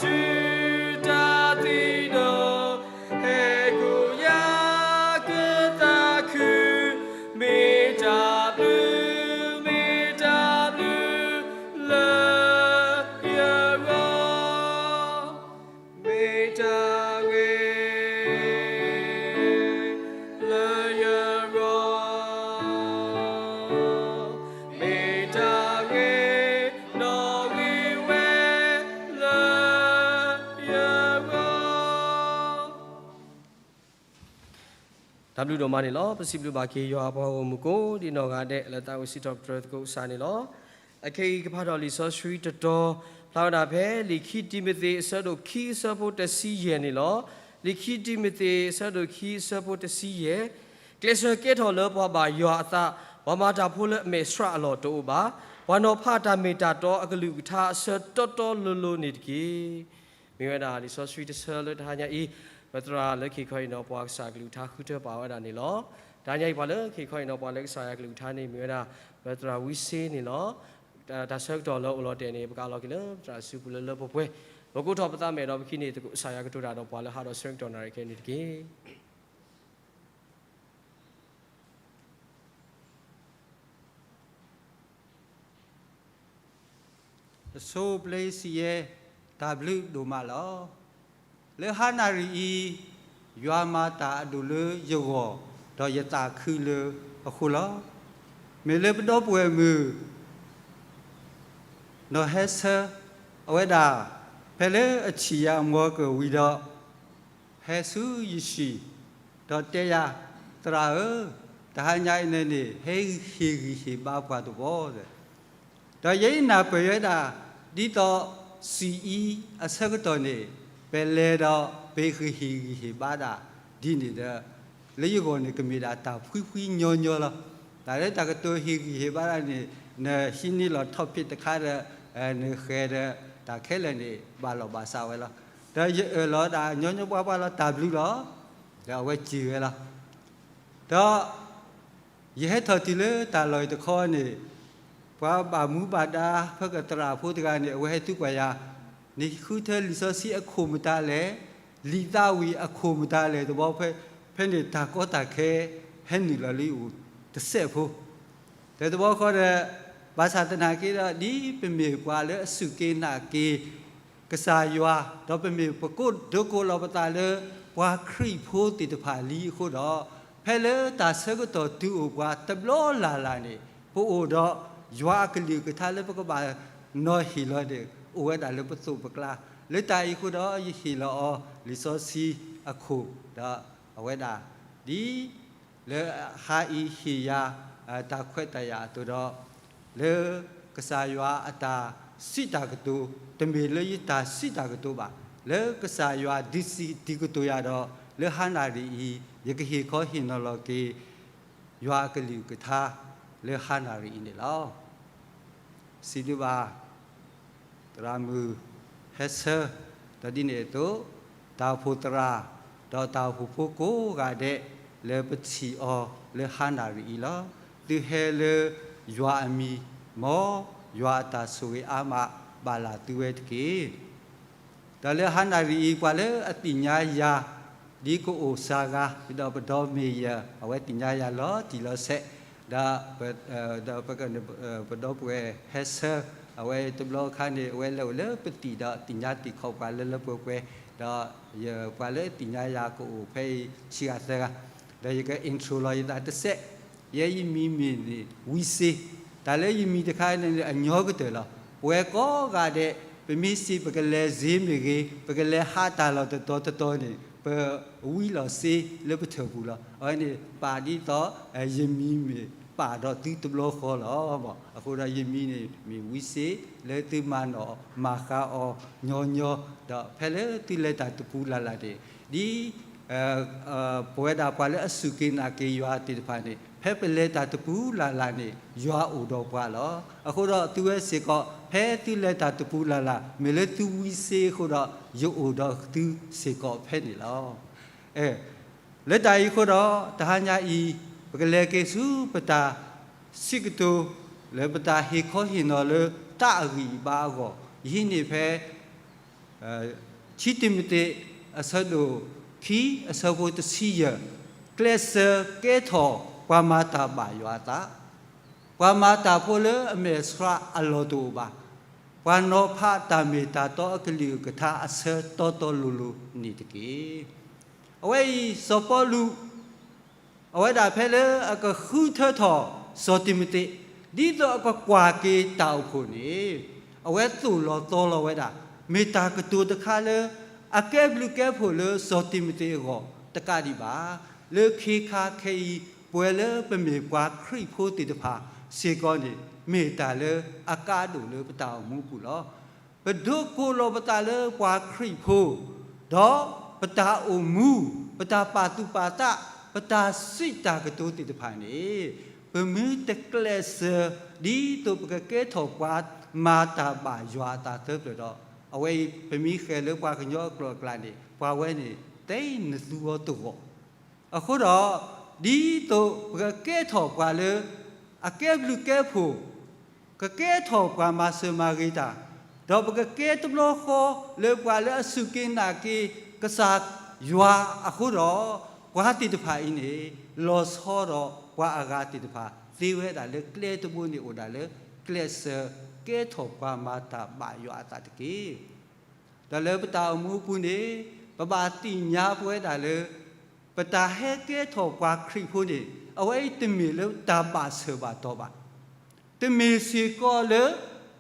ဒီးတုၤတၢ်သံဒီး ဟဲကိးယၤကသးခု, မ့ၢ်တၢ်ဘျုး မ့ၢ်တၢ်ဘျုး လၢယဂီၢ်, မ့ၢ်တၢ်ဂ့ၤ လၢယဂီၢ်, မ့ၢ်တၢ်ဂ့ၤ ဒီးဂ့ၤဝဲ လၢယဂီၢ်. တၢ်ဘျုးဒိၣ်မးန့ၣ်လီၤ. ပစံးဘျုးဘၣ်က့ၤယွၤအပှၤဂီၢ်မုၢ်ကိးဒံးနီၢ်ဂၤဒဲး လၢသးဝံၣ်စံးထီၣ်ပတြၢၤသကိးကစၢ်န့ၣ်လီၤ. အခဲအံၤကဖးထီၣ်လံာ်စီဆှံတတီၤ ဖျါဝဲဒၣ်ဖဲလံာ်ခံတံၤမသ့း အဆၢဒိၣ်ခံ အဆၢဖိတဆံယဲၢ်န့ၣ်လီၤ. လံာ်ခံတံၤမသ့း အဆၢဒိၣ်ခံ အဆၢဖိတဆံယဲၢ်, ကျဲးစၢးကဲထီၣ်လၢပှၤဘၣ်ယွၤအသး, ပှၤမၤတၢ်ဖိလၢအမဲာ်ဆှးအလီၢ်တအိၣ်ဘၣ်, ပှၤနီၤဖးတၢ်မ့ၢ်တၢ်တီအကလုၢ်ကထါအဆၢတီတီလိၤလိၤန့ၣ်တက့ၢ်. မ့ၢ်ဝဲဒၣ်လံာ်စီဆှံတဆၢလၢတဟါညါအံၤ ပသရၣ်လၢခံခီအံၤနီၤ ပှၤကစၢ်ကလုၢ်ကထါဃုထၢပာ်ဝဲဒၣ်န့ၣ်လီၤ. တဟါညါအံၤပှၤလၢခံခီအံၤနီၤ ပှၤလၢကစၢ်ယွၤကလုၢ်ကထါန့ၣ် မ့ၢ်ဝဲဒၣ် ပသရၣ်ဝံစ့န့ၣ်လီၤ. တၢ်ဆၢကတီၢ်လၢအိၣ်လီၤတဲာ်န့ၣ် ပကအးလီၤက့ၤလၢပသရၣ်စုပူၤလၢလၢပှဲၤပှဲၤ, ပကိးထီၣ်ပသးမဲာ်ဒီးပခံန့ၣ်သကိး ကစၢ်ယွၤကတိၤတၢ်ဒီးပှၤလၢဟးဒီးဆၢကတီၢ်နၣ်ရံၣ်ခဲအံၤန့ၣ်တက့ၢ်. အဆိပျ့စံးယဲ တၢ်ဘျုးဒိၣ်မးလီၤ. လၢဟါနၣ်ရံၣ်အံၤ ယွၤမၤတၢ်အဒိၣ်လၢယဂီၢ် ဒီးယသးခုလၢအဃိလီၤ. မ့ၢ်လၢပဒီပုၢ်ဝဲၢ်မုၣ် နီၢ်ဟဲဆၢ အဝဲဒၣ် ဖဲလၢအဆံးယၤအမီၢ်ကဝံၤဒီး ဟဲဆူယဆံး ဒီးတဲယၤ, သရၣ်ဧၢ, တဟါညါအံၤန့ၣ်န့ၣ် ဟဲဟ့ၣ်ဂံၢ်ဟ့ၣ်ဘါပှၤတဘျီ ဒီးယဲအံၤနၢ်ပၢၢ်ယဲဒၣ် ဒ်သိးစံးအံၤအဆၢကတီၢ်န့ၣ် ပလဲၤဒီးပဟ့ၣ်ဂံၢ်ဟ့ၣ်ဘါဒၣ်ဒ်န့ၣ်ဒီး လၢယဂီၢ်န့ၣ် ကမ့ၢ်ဒၣ်တၢ်ဖှံဖှံညီညီလီၤ. တၢ်လၢတၢ်ကတိၤဟ့ၣ်ဂံၢ်ဟ့ၣ်ဘါဒၣ်န့ၣ် နဟံးန့ၢ်လီၤထီၣ်ဖံးတခါဒီး နဃဲၤဒီး တၢ်ခဲလၢာ်န့ၣ် ဘၣ်လီၢ်ဘၣ်စးဝဲလီၤ. ဒီးယအၢၣ်လီၤဒၣ်ညီညီပှၢ်ပှၢ်လီၤ တၢ်ဘျုးလီၤ. ဒီးအဝဲစံးဝဲလီၤ. ဒီး ယဟဲထီၣ်တုၤလၢတၢ်လီၢ်အံၤတခီန့ၣ် ပှၤဘၣ်မူဘၣ်ဒါဖဲကသရၣ်ဖိတဂၤန့ၣ် အဝဲဟဲသံကွၢ်ယၤ, နဃုထၢလံာ်စီဆှံအခိၣ်မတၤလဲၣ်, လံာ်သးဝံၣ်အခိၣ်မတၤလဲၣ်တဘျီ ဖဲန့ၣ်တၢ်ကီတၢ်ခဲ ဟဲနုာ်လီၤလၢယအိၣ်တစဲးဖိ ဒီးတဘျီဃီဒီး ဘၣ်ဆၣ်သနာ်က့ဒီး ဒ်ပမ့ၢ်ပှၤလၢအစူၢ်က့ၤနာ်က့ၤ ကစၢ်ယွၤ ဒီးပမ့ၢ်ပကိးဒိကိးလီၤပသးလၢ ပှၤခရံာ်ဖိသ့ၣ်တဖၣ်လံအဃိဒီး ဖဲလၢတၢ်ဆၢကတီၢ်တုၤအိၣ်ပှၤတဘျီလၢ်လၢ်န့ၣ် ပအိၣ်ဒီးယွၤအကလုၢ်ကထါလၢပကဘၣ်နီၤဟ့ၣ်လီၤန့ၣ် အိၣ်ဝဲဒၣ်လၢပသိးပကျါ, လၢတၢ်အံၤအဃိဒီး ယဟ့ၣ်လီၤအီၤလံာ်စီဆှံအခိၣ်ဒီး အဝဲဒၣ် ဒ် လၢဟါအံၤဟ့ၣ်ယၤ တၢ်ခွဲးတၢ်ယာ်အသိးဒီး လၢကစၢ်ယွၤအတၢ်စံးတၢ်ကတိၤ တမ့ၢ်လၢယတၢ်စံးတၢ်ကတိၤဘၣ်, လၢကစၢ်ယွၤဒုးစံးဒုးကတိၤယၤဒီး လၢဟါနၣ်ရံၣ်အံၤ ယကဟ့ၣ်ခီဟ့ၣ်နီၤလီၤက့ၤ ယွၤအကလုၢ်ကထါ လၢဟါနၣ်ရံၣ်အံၤန့ၣ်လီၤ. စံးဘျုးဘၣ် သရၣ်မုၣ်ဟဲဆၢ ဒီးဒ်န့ၣ်အသိး တၢ်အိၣ်ဖှိၣ်သရၣ် ဒီးတၢ်အိၣ်ဖှိၣ်ဖိကိးဂၤဒဲး လၢပထံၣ်အီၤလၢဟါနၣ်ရံၣ်အံၤလီၤ. သုဟဲလၢယွၤအမံၤ မ်ယွၤအတၢ်ဆိၣ်ဂ့ၤအါမးဘၣ်လၢသုဝဲတက့ၢ်. ဒီးလၢဟါနၣ်ရံၣ်အံၤ ပှၤလၢအသ့ၣ်ညါယၤ ဒ်ကအိၣ်စါဂၤ ဒီးပဒီမ့ၢ်ယၤ အဝဲသ့ၣ်ညါယၤလီၤတံၢ်လီၤဆဲး ဒီး ဒီးပက ပဒီပုၢ်ဝဲၢ်ဟဲဆၢ အဝဲတဘျီခါန့ၣ် အဝဲလဲၤအိၣ်လၢပသံၣ်ဒီးသ့ၣ်ညါသ့ၣ်ခီၣ်ပှၤလၢလၢပှဲၤပှဲၤ, ဒီးယပှၤလၢသ့ၣ်ညါယၤကအိၣ်ဖဲအံၤဆံးဂၤသၢဂၤ, ဒီးယက intro လီၤယသးတစဲး, ယဲယမံၤမ့ၢ်န့ၣ် ဝံစ့, တၢ်လၢယမံၤတခါန့ၣ်န့ၣ် အညီကတၢၢ်လီၤ. ပဝဲကိးဂၤဒဲး ပမ့ၢ်စံးပကလဲၤစ့မ့ၢ်ဂ့ၤ, ပကလဲၤဟးတၢ်လီၢ်တတီၤတတီၤန့ၣ် ပဝံလီၤစ့လၢပထၢၣ်ပူၤလီၤ. အဝဲန့ၣ်ပာ်ဒ်သိး ယမံၤမ့ၢ်ပာ်ဒီးသုတဘျီဃီလီၤ. အဃိဒီးယမံၤန့ၣ်မ့ၢ်ဝံစ့ လၢသုမၤနီၣ်မၤဃါအီၤညီညီ, ဒီးဖဲလၢသုလဲၤတၢ်တပူၤလၢ်လၢ်န့ၣ် ဒ် ပဝဲဒၣ်ပှၤလၢအစူၢ်က့ၤနာ်က့ၤယွၤသ့ၣ်တဖၣ်န့ၣ် ဖဲပလဲၤတၢ်တပူၤလၢ်လၢ်န့ၣ် ယွၤအိၣ်ဒီးပှၤလီၤ. အဃိဒီးသုဝဲစ့ၢ်ကီး ဖဲသုလဲၤတၢ်တပူၤလၢ်လၢ် မ့ၢ်လၢသုဝံစ့အဃိဒီး ယအိၣ်ဒီးသုစ့ၢ်ကီးဖဲန့ၣ်လီၤ. လၢတၢ်အံၤအဃိဒီး တဟါညါအံၤ ပကလဲၤက့ၤဆူပတၢ်စံးကတိၤ လၢပတၢ်ဟ့ၣ်ခီဟ့ၣ်နီၤလၢတၢ်အဂံၢ်အဘါအဂီၢ်, ယဟံးန့ၢ်ဖဲ ခံတံၤမသ့း အဆၢဒိၣ်ခံ အဆၢဖိတဆံယဲၢ်, ကျဲးစၢးကဲထီၣ်ပှၤမၤတၢ်ဘၣ်ယွၤအသး, ပှၤမၤတၢ်ဖိလၢအမဲာ်ဆှးအလီၢ်တအိၣ်ဘၣ်, ပှၤနီၤဖးတၢ်မ့ၢ်တၢ်တီအကလုၢ်အကထါအဆၢတီတီလိၤလိၤန့ၣ်တက့ၢ်. အဝဲအံၤ စီၤပီလူး အဝဲဒၣ်ဖဲလၢအကဃုထၢထီၣ်စီၤတံၤမသ့း ဒ်သိးအကကွၢ်က့ၤတၢ်အိၣ်ဖှိၣ်န့ၣ် အဝဲသိၣ်လီၤသီလီၤဝဲဒၣ် မ့ၢ်တၢ်ကတိၤတခါလၢ အကဲဘျုးကဲဖှိၣ်လၢစီၤတံၤမသ့းအဂီၢ်တကးဒံးဘၣ်, လၢခ့ခါခဲအံၤ ပဝဲလၢပမ့ၢ်ပှၤခရံာ်ဖိသ့ၣ်တဖၣ်စ့ၢ်ကီးန့ၣ် မ့ၢ်တၢ်လၢအကါဒိၣ်လၢပတၢ်အိၣ်မူပူၤလီၤ. ပဒိးကိးလီၤပသးလၢပှၤခရံာ်ဖိ, ဒီးပတၢ်အိၣ်မူ, ပတၢ်ပာ်သူၣ်ပာ်သး, ပတၢ်စံးတၢ်ကတိၤသ့ၣ်တဖၣ်န့ၣ် ပမ့ၢ်တကျဲးစၢး ဒ်သိးပကကဲထီၣ်ပှၤမၤတၢ်ဘၣ်ယွၤအသးသၢဖျၢၣ်ဒီး အဝဲအံၤ ပမ့ၢ်ဃဲၤလၢပှၤကညီအကျိာ်အကျါန့ၣ် ပှၤဝဲန့ၣ် သ့နသူအီၤတဂီၢ် အဃိဒီး ဒ်သိးပကကဲထီၣ်ပှၤလၢ အကဲဘျုးကဲဖှိၣ်, ကကဲထီၣ်ပှၤမၤစၢၤမၤဂ့ၤတၢ်, ဒီးပကကဲတဘျီဃီလၢပှၤလၢအစူၢ်က့ၤနာ်က့ၤကစၢ်ယွၤအဃိဒီး, ပှၤသ့ၣ်တဖၣ်အံၤန့ၣ် လီၤဆီဒီးပှၤအဂၤသ့ၣ်တဖၣ် သ့ဝဲဒၣ်လၢကျဲတဘိန့ၣ်အိၣ်ဒၣ်လၢ ကျဲးစၢးကဲထီၣ်ပှၤမၤတၢ်ဘၣ်ယွၤအသးတက့ၢ်. ဒီးလၢပတၢ်အိၣ်မူအပူၤန့ၣ် ပဘၣ်သ့ၣ်ညါပဝဲဒၣ်လၢ ပတၢ်ဟဲကဲထီၣ်ပှၤခရံာ်ဖိန့ၣ် အဝဲအံၤတမ့ၢ်လၢတၢ်ဘၣ်ဆၢဘၣ်တီၢ်ဘၣ်. တမ့ၢ်စ့ၢ်ကီးလၢ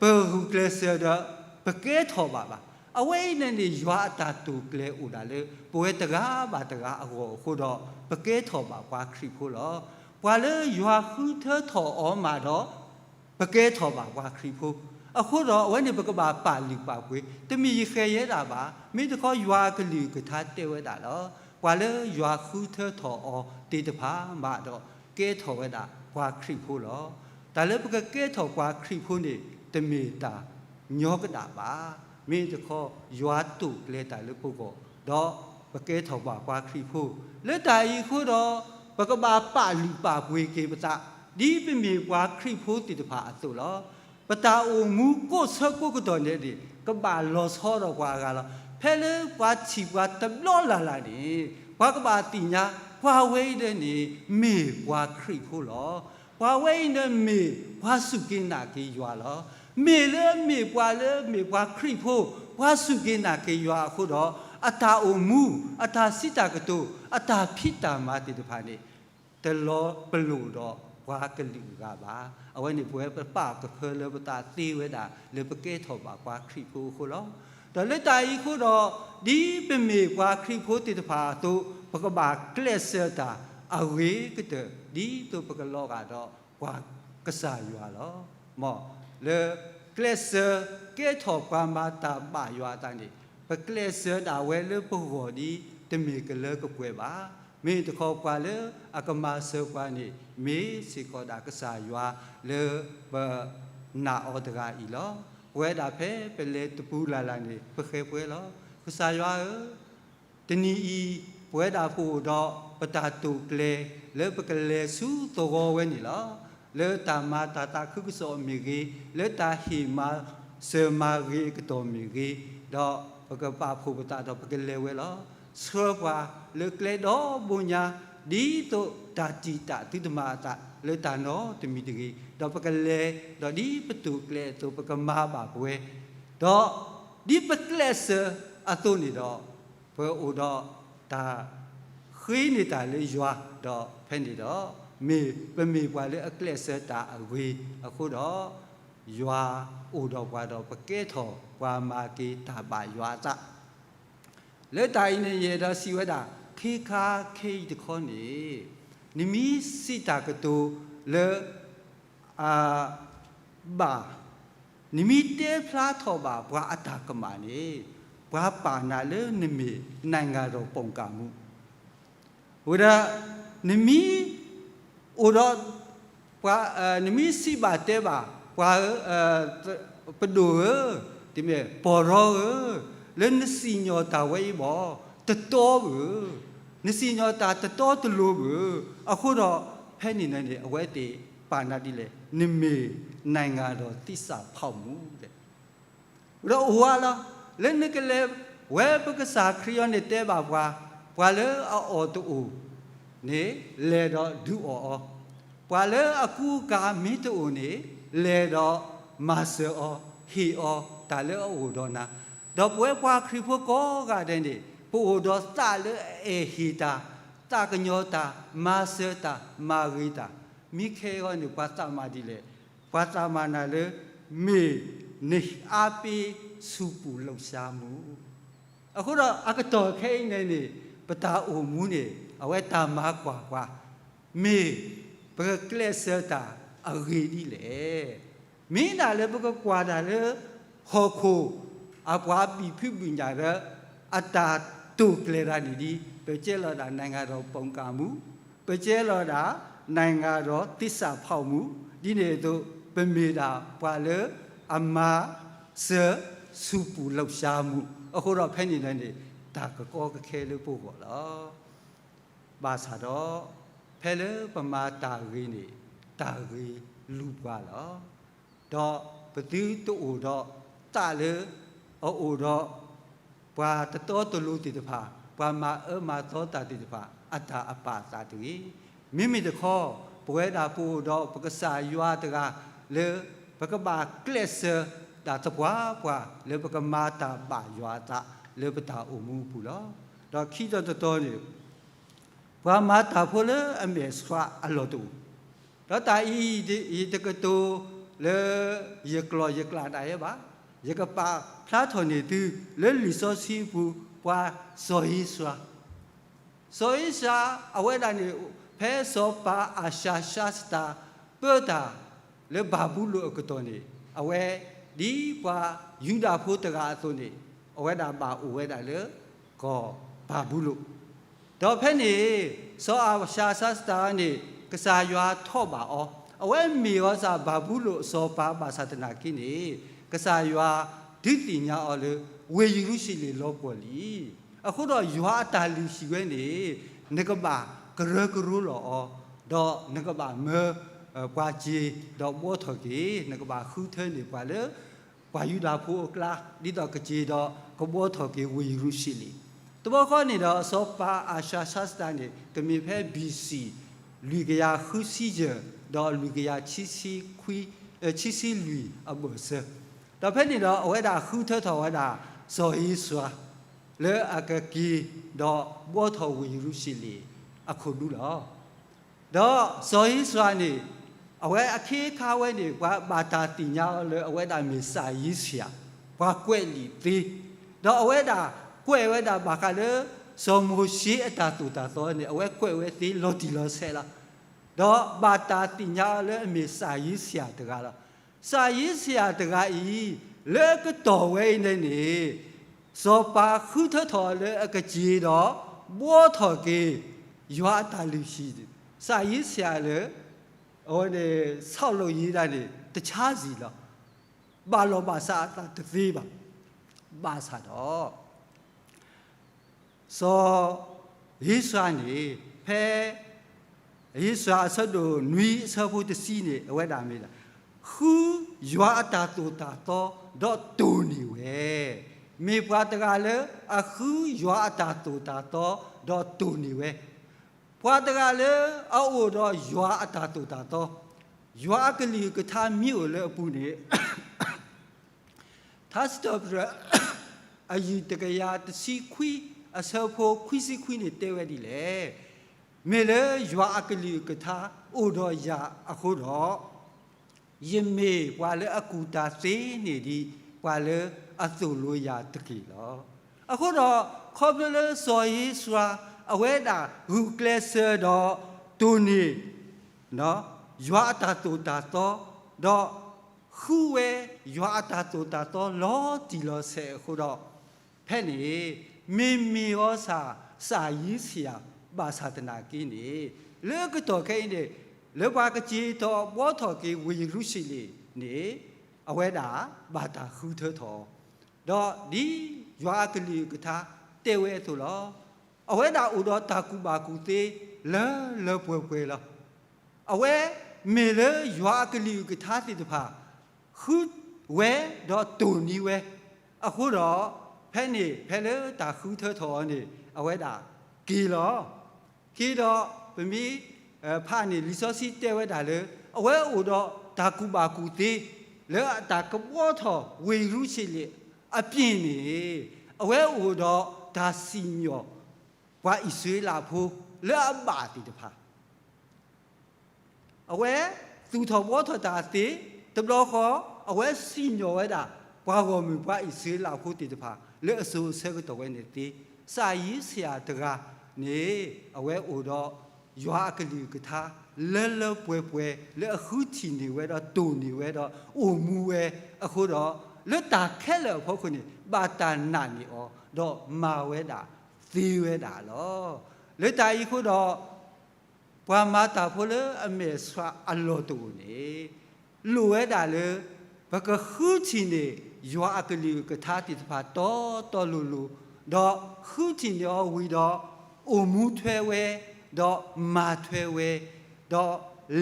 ပဂုာ်ကျဲးစၢးဒီး ပကဲထီၣ်ဘၣ်ဘၣ်. အဝဲအံၤန့ၣ်န့ၣ် ယွၤအတၢ်တိာ်ကျဲၤအိၣ်ဒၣ်လၢ ပဝဲတဂၤဘၣ်တဂၤအဂီၢ်အဃိဒီး ပကဲထီၣ်ဘၣ်ပှၤခရံာ်ဖိလီၤ. ပှၤလၢယွၤဃုထၢထီၣ်အီၤမးဒီး ပကဲထီၣ်ဘၣ်ပှၤခရံာ်ဖိ. အဃိဒီးအဝဲန့ၣ် ပကဘၣ်ပာ်လုၢ်ပာ်ပှ့ၤ, တမ့ၢ်ယဃဲၤယဲဒၣ်ဘၣ်, မ့ၢ်တခီယွၤအကလုၢ်အကထါတဲဝဲဒၣ်လီၤ. ပှၤလၢယွၤဃုထၢထီၣ်အီၤသ့ၣ်တဖၣ်မးဒီး ကဲထီၣ်ဝဲဒၣ်ပှၤခရံာ်ဖိလီၤ. တၢ်လၢပကကဲထီၣ်ပှၤခရံာ်ဖိန့ၣ် တမ့ၢ်တၢ်ညီကဒၣ်ဘၣ်. မ့ၢ်တခီ ယွၤတိာ်ကျဲၤတၢ်လၢပဂီၢ်, ဒီးပကဲထီၣ်ဘၣ်ပှၤခရံာ်ဖိ. လၢတၢ်အံၤအဃိဒီး ပကဘၣ်ပာ်လုၢ်ပာ်ပှ့ၤက့ၤပသး ဒ်ပမ့ၢ်ပှၤခရံာ်ဖိသ့ၣ်တဖၣ်အသိးလီၤ. ပတၢ်အိၣ်မူကိးဆၢကိးကတီၢ်န့ၣ်န့ၣ် ကဘၣ်လီၤဆီဒီးပှၤအဂၤလီၤ. ဖဲလၢပှၤထံၣ်ပှၤတဘျီလၢ်လၢ်န့ၣ် ပှၤကဘၣ်သ့ၣ်ညါ ပှၤဝဲအံၤန့ၣ်န့ၣ် မ့ၢ်ပှၤခရံာ်ဖိလီၤ. ပှၤဝဲအံၤန့ၣ်မ့ၢ်ပှၤစူၢ်က့ၤနာ်က့ၤယွၤလီၤ. မ့ၢ်လၢအမ့ၢ်ပှၤလၢမ့ၢ်ပှၤခရံာ်ဖိ, ပှၤစူၢ်က့ၤနာ်က့ၤယွၤအဃိဒီး အတၢ်အိၣ်မူ, အတၢ်စံးတၢ်ကတိၤ, အတၢ်ဖံးတၢ်မၤသ့ၣ်တဖၣ်န့ၣ် တလီၤပလိာ်ဒီးပှၤကလုာ်အဂၤဘၣ်. အဝဲန့ၣ်ပဝဲပပာ်ကဖၢလၢပသးသ့ဝဲဒၣ် လၢပကဲထီၣ်ဘၣ်ပှၤခရံာ်ဖိအဃိလီၤ. ဒီးလၢတၢ်အံၤအဃိဒီး ဒ်ပမ့ၢ်ပှၤခရံာ်ဖိသ့ၣ်တဖၣ်အသိး ပကဘၣ်ကျဲးစၢးတၢ်အဂ့ၤကတၢၢ် ဒ်သိးပကလီၤဂာ်ဒီးပှၤကစၢ်ယွၤလီၤ. မ်လၢကျဲးစၢးကဲထီၣ်ပှၤမၤတၢ်ဘၣ်ယွၤအသးန့ၣ် ပကျဲးစၢးဒၣ်ဝဲလၢပဂီၢ်ဒ်တမ့ၢ်ကလၢကပှဲၤဘၣ်. မ့ၢ်တခီပှၤလၢအကမၤစၢၤပှၤန့ၣ် မ့ၢ်စ့ၢ်ကီးဒၣ်ကစၢ်ယွၤလၢပနာ်အီၤတဂၤအံၤလီၤ. ပဝဲဒၣ်ဖဲပလဲၤတပူၤလၢ်လၢ်န့ၣ် ပဃဲၤပှဲၤလီၤ. ကစၢ်ယွၤဧၢ, တနံၤအံၤ ပဝဲဒၣ်ပအိၣ်ဒီးပတၢ်တိာ်ကျဲၤ လၢပကလဲၤဆူသဝီဝဲန့ၣ်လီၤ. လၢတၢ်မၤတၢ်သးခုကစီၣ်မ့ၢ်ဂ့ၤ, လၢတၢ်ဟ့ၣ်မၤစၢၤမၤဂ့ၤအကတီၢ်မ့ၢ်ဂ့ၤ, ဒီးပကပာ်ဖှိၣ်ပသးဒီးပကလဲၤဝဲလီၤ. ဆှၢပှၤလၢကျဲဒီဘိညါ ဒ်သိးတၢ်တံာ်တာ်သုတမၤအသးလၢတၢ်နီတမံၤတဂ့ၤ, ဒီးပကလဲၤ, ဒီးဒ်ပတိာ်ကျဲအသိး ပကမၤဘၣ်ပဝဲ, ဒီးဒ်ပကျဲးစၢးအသိးန့ၣ်ဒီး, ပအိၣ်ဒီးတၢ်ဃ့န့ၢ်တၢ်လၢယွၤ, ဒီးဖဲန့ၣ်ဒီး, မ့ၢ်ပမ့ၢ်ပှၤလၢအကျဲးစၢးတၢ်အဂ့ၤအဃိဒီး, ယွၤအိၣ်ဒီးပှၤဒီးပကဲထီၣ်ပှၤမၤက့ၤတၢ်ဘၣ်ယွၤအသး လၢတၢ်အံၤန့ၣ် ယအဲၣ်ဒိးစံးဝဲဒၣ်, ခ့ခါခဲအံၤတခီန့ၣ်, နမ့ၢ်စံးတၢ်ကတိၤလၢ အဘၣ်, နမ့ၢ်တဲဖျါထီၣ်ဘၣ်ပှၤအတၢ်ကမၣ်န့ၣ်, ပှၤပာ်နၤလၢနမ့ၢ် နိုင်ငံတော်ပုန်ကန်မှု ဝဲဒၣ်, နမ့ၢ်အိၣ်ဒီး ပှၤ, နမ့ၢ်စံးဘၣ်တဲဘၣ် ပှၤဧၢ, ပဒိၣ်ဧၢ, တမ့ၢ်ပီၢ်ရီဧၢ, လၢနစံၣ်ညီၣ်တၢ်ဝဲအံၤဘၣ်, တတီဧၢ, နစံၣ်ညီၣ်တၢ်တတီတလိၤဧၢ, အဃိဒီး ဖဲန့ၣ်န့ၣ် အဝဲသ့ၣ်ပာ်နၤဒ်လဲၣ်, နမ့ၢ် နိုင်ငံတော်သစ္စာဖောက်မှု ဒီးအိၣ်ဝဲလီၤ, လၢနကလဲၤဝဲပကစၢ်ခရံာ်အံၤန့ၣ်တဲဘၣ်ပှၤ, ပှၤလၢအအီၣ်တအိၣ်န့ၣ် လဲၤဒီးဒုးအီၣ်အီၤ, ပှၤလၢအကူအကၤမ့ၢ်တအိၣ်န့ၣ် လဲၤဒီးမၤစၢၤအီၤ, ဟ့ၣ်အီၤတၢ်လၢအအိၣ်ဒီးနၤ, ဒီးပဝဲပှၤခရံာ်ဖိကိးဂၤဒဲးန့ၣ် ပအိၣ်ဒီးသးလၢအအဲၣ်ဟ့ၣ်တၢ်, သးကညီၤတၢ်, မၤစၢၤတၢ်, မၤဂ့ၤတၢ်, မ့ၢ်ခဲအံၤန့ၣ် ပှၤသးမၤဒ်လဲၣ်, ပှၤသးမၤနၤလၢ မ့ၢ် နဟ့ၣ်အါပ့ၤဆူၣ်ပူၤလိာ်စှၤမူ, အဃိဒီးအကတီၢ်ခဲအံၤန့ၣ်န့ၣ် ပတၢ်အိၣ်မူန့ၣ် အဝဲတၢ်မၤကွၢ်ပှၤ, မ့ၢ်ပကကျဲးစၢးတၢ်အဂ့ၤဒ်လဲၣ်. မ့ၢ်ဒၣ်လၢပကကွၢ်တၢ်လၢ ဟီၣ်ခိၣ် အပှၤဘံၣ်ဖုဘံၣ်ညၣ်ဒီး အတၢ်တိာ်ကျဲၤတၢ်န့ၣ်ဒ် ပကဲလီၤဒၣ် နိုင်ငံတော်ပုန်ကန်မှု, ပကဲလီၤဒၣ် နိုင်ငံတော်သစ္စာဖောက်မှု, ဒ်န့ၣ်အသိး ပမ့ၢ်ဒၣ်ပှၤလၢအမၤစၢၤဆူၣ်ပူၤလိာ်စှၤမူ, အဃိဒီးဖဲန့ၣ်န့ၣ် တၢ်ကကီကခဲလၢပဂီၢ်လီၤ. ဘၣ်ဆၣ်ဒီး ဖဲလၢပမၤတၢ်ဂ့ၤန့ၣ် တၢ်ဂ့ၤလူၤပှၤလီၤ. ဒီးပသုတအိၣ်ဒီးသးလၢ အအိၣ်ဒီး ပှၤတတီတလိၤသ့ၣ်တဖၣ်, ပှၤမၤအၢမၤသီတၢ်သ့ၣ်တဖၣ် အတၢ်အပာ်အသးတဂ့ၤ. မ့မ့ၢ်တခီ ပဝဲဒၣ်ပအိၣ်ဒီးပကစၢ်ယွၤတဂၤလၢ ပကဘၣ်ကျဲးစၢးဒၣ်သပှၢ်ပှၢ် လၢပကမၤတၢ်ဘၣ်ယွၤအသးလၢပတၢ်အိၣ်မူအပူၤလီၤ. ဒီးခံတီၤတတီၤန့ၣ် ပှၤမၤတၢ်ဖိလၢအမဲာ်ဆှးအလီၢ်တအိၣ်, ဒီးတၢ်အံၤ ယတကတိၤလၢယကျိာ်ယကျဲဒၣ်ယဲဘၣ်, ယကပာ်ဖျါထီၣ်န့ၢ်သုလၢလံာ်စီဆှံအပူၤ ပှၤစီၤဧ့စြၤ စီၤဧ့စြၤ အဝဲဒၣ်န့ၣ် ဖဲစီၤပၤအၤၡၤၡါစတၢ် ပၢတၢ်လၢဘၤဘူလိၣ်အကတီၢ်န့ၣ် အဝဲဒ်ပှၤယူဒၤဖိတဂၤအသိးန့ၣ် အဝဲဒၣ်ဘၣ်အိၣ်ဝဲဒၣ်လၢကီၢ်ဘၤဘူလိၣ်, ဒီးဖဲန့ၣ် စီၤအၤၡၤၡါစတၢ်န့ၣ် ကစၢ်ယွၤထီၣ်ဘၣ်အီၤ, အဝဲမ့ၢ်အီၤစၢ်ဘၤဘူလိၣ်အစီၤပၤဘၣ်ဆၣ်သနာ်က့န့ၣ် ကစၢ်ယွၤဒုးသ့ၣ်ညါအီၤလၢ ဝ့ၢ်ယရူၤၡလ့ၣ်လီၤပှီၢ်လံ. အဃိဒီးယွၤအတၢ်လုၢ်ဟံၣ်ဝဲန့ၣ် နကဘၣ်ကရၢကရိလီၤအီၤ, ဒီးနကဘၣ်မၢ ပှၤစ့ၤဒီးဘှီထီၣ်က့ၤ, နကဘၣ်ဃုထၢန့ၢ်ပှၤလၢ ပှၤယူဒၤဖိအကျါ ဒ်သိးကစ့ၤဒီးကဘှီထီၣ်က့ၤဝ့ၢ်ယရူၤၡလ့ၣ်. တဘျီဃီန့ၣ်ဒီး စီၤပၤအၤၡၤၡါစတၢ်န့ၣ် ကမ့ၢ်ဖဲ ဘီၣ်စံၣ် လွံၢ်ကယၤဃုဆံယဲၢ် ဒီးလွံၢ်ကယၤဆံဆံခွံ, ဆံဆံလွံၢ်အဘၢၣ်စၢၤ, ဒီးဖဲန့ၣ်ဒီး အဝဲဒၣ်ဃုထၢထီၣ်ဝဲဒၣ် စီၤဧ့စြၤ လၢအကက့ၤဒီးဘှီထီၣ်ဝ့ၢ်ယရူၤၡလ့ၣ်အခိၣ်ဒူလီၤ. ဒီးစီၤဧ့စြၤန့ၣ် အဝဲအခ့အခါဝဲန့ၣ် ပှၤဘၣ်တၢ်သ့ၣ်ညါအီၤလၢအဝဲဒၣ်မ့ၢ်စၢ်ယ့စယၤ, ပှၤကွဲးလံာ်သ့, ဒီးအဝဲဒၣ်ကွဲးဝဲဒၣ်ဘၣ်ဃးလၢ စီၤမိၤၡ့အတၢ်သိၣ်တၢ်သီန့ၣ် အဝဲကွဲးဝဲသ့လီၤတံၢ်လီၤဆဲးလီၤ. ဒီးဘၣ်တၢ်သ့ၣ်ညါအီၤလၢအမ့ၢ်စၢ်ယ့စယၤတဂၤလီၤ. စၢ်ယ့စယၤတဂၤအံၤ လၢကတီၢ်ဝဲအံၤန့ၣ်န့ၣ် စီၤပၤဃုထၢထီၣ်လၢအကစ့ၤဒီး ဘှီထီၣ်က့ၤ ယွၤအတၢ်လုၢ်ဟံၣ်, စၢ်ယ့စယၤလၢ အဝဲန့ၣ် ဆီၣ်လီၤယံၤဒၣ်န့ၣ် တဆါစံၣ်လီၤ. ဘၣ်လီၤဘၣ်စးအသးတသ့ဘၣ်. ဘၣ်ဆၣ်ဒီး စီၤဧ့စြၤန့ၣ် ဖဲ ဧ့စြၤအဆၢဒိၣ်နွံအဆၢဖိတဆံန့ၣ် အဝဲဒၣ်မ့ၢ်ဒၣ် ဃုယွၤအတၢ်သိၣ်တၢ်သီ ဒီးတိၢ်န့ၢ်ဝဲ, မ့ၢ်ပှၤတဂၤလၢအဃုယွၤအတၢ်သိၣ်တၢ်သီ ဒီးတိၢ်န့ၢ်ဝဲ. ပှၤတဂၤလၢအအိၣ်ဒီးယွၤအတၢ်သိၣ်တၢ်သီ, ယွၤအကလုၢ်ကထါမ့ၢ်အိၣ်လၢအပူၤန့ၣ်, ထါစံးထီၣ်ပတြၢၤ အယုၢ်တကယၤတဆံခွံ အဆၢဖိခွံဆံခွံန့ၣ်တဲဝဲဒ်လဲၣ်. မ့ၢ်လၢယွၤအကလုၢ်ကထါအိၣ်ဒီးယၤအဃိဒီး, ယမ့ၢ်ပှၤလၢအကူၣ်တၢ်သ့န့ၢ်ဒံးပှၤလၢအသိၣ်လိယၤတက့ၢ်လီၤ. အဃိဒီး ခီဖျိလၢစီၤဧ့စြၤ အဝဲဒၣ်ဂုာ်ကျဲးစၢးဒီးတိၢ်န့ၢ် ယွၤအတၢ်သိၣ်တၢ်သီ, ဒီးဃုဝဲယွၤအတၢ်သိၣ်တၢ်သီ လီၤတံၢ်လီၤဆဲးအဃိဒီး, ဖဲန့ၣ် မ့မ့ၢ်အီၤစၢ် စၢ်ယံစယၤ ဘၣ်ဆၣ်သနာ်က့န့ၣ်, လၢကတီၢ်ခဲအံၤန့ၣ် လၢပှၤကစံၣ်ထီၣ်ဘှီထီၣ်က့ၤဝ့ၢ်ယရူၤၡလ့ၣ်န့ၣ်, အဝဲဒၣ်ဘၣ်တၢ်ဃုထၢထီၣ်အီၤ, ဒီးဒ်ယွၤအကလုၢ်ကထါတဲဝဲအသိးလီၤ. အဝဲဒၣ်အိၣ်ဒီးတၢ်ကူၣ်ဘၣ်ကူၣ်သ့ လၢလၢပှဲၤပှဲၤလီၤ. အဝဲမ့ၢ်လၢယွၤအကလုၢ်ကထါသ့ၣ်တဖၣ် ဃုဝဲဒီးတိၢ်န့ၢ်ဝဲအဃိဒီး, ဖဲန့ၣ်ဖဲလၢတၢ်ဃုထၢထီၣ်အီၤန့ၣ် အဝဲဒၣ်က့ၤလီၤ. က့ၤဒီးပမ့ၢ်ဖးန့ၣ် လံာ်စီဆှံတဲဝဲဒၣ်လၢ အဝဲအိၣ်ဒီးတၢ်ကူၣ်ဘၣ်ကူၣ်သ့ လၢအတၢ်ကဘှီထီၣ်ဝ့ၢ်ယရူၤၡလ့ၣ်အပၢ်န့ၣ်, အဝဲအိၣ်ဒီးတၢ်စံၣ်ညီၣ် ပှၤအံၣ်စရ့လးဖိလၢအဘၣ်သ့ၣ်တဖၣ် အဝဲသူၣ်ထီၣ်ဘှီထီၣ်တၢ်သ့, တဘျီဃီ အဝဲစံၣ်ညီၣ်ဝဲဒၣ် ပှၤဂီၢ်မုၢ်ပှၤအံၣ်စရ့လးဖိသ့ၣ်တဖၣ် လၢအစိၤအဆၢကတီၢ်ဝဲန့ၣ်သ့, စၢ်ယံစယၤတဂၤန့ၣ် အဝဲအိၣ်ဒီးယွၤအကလုၢ်ကထါ လၢလၢပှဲၤပှဲၤ လၢအဃုထံၣ်န့ၢ်ဝဲဒီးတိၢ်န့ၢ်ဝဲဒီးအိၣ်မူဝဲအဃိဒီး, လၢတၢ်ခဲလၢာ်အဖီခိၣ်န့ၣ် ဘၣ်တၢ်နာ်န့ၢ်အီၤ ဒီးမၤဝဲဒၣ်သ့ဝဲဒၣ်လီၤ. လၢတၢ်အံၤအဃိဒီး ပှၤမၤတၢ်ဖိလၢအမဲာ်ဆှးအလီၢ်တအိၣ်န့ၣ်, လိၣ်ဝဲဒၣ်လၢ ပကဃုထံၣ်န့ၢ် ယွၤအကလုၢ်ကထါသ့ၣ်တဖၣ်တီတီလိၤလိၤ, ဒီးဃုထံၣ်န့ၢ်အီၤဝံၤဒီး အိၣ်မူထွဲဝဲ, ဒီးမၤထွဲဝဲ, ဒီး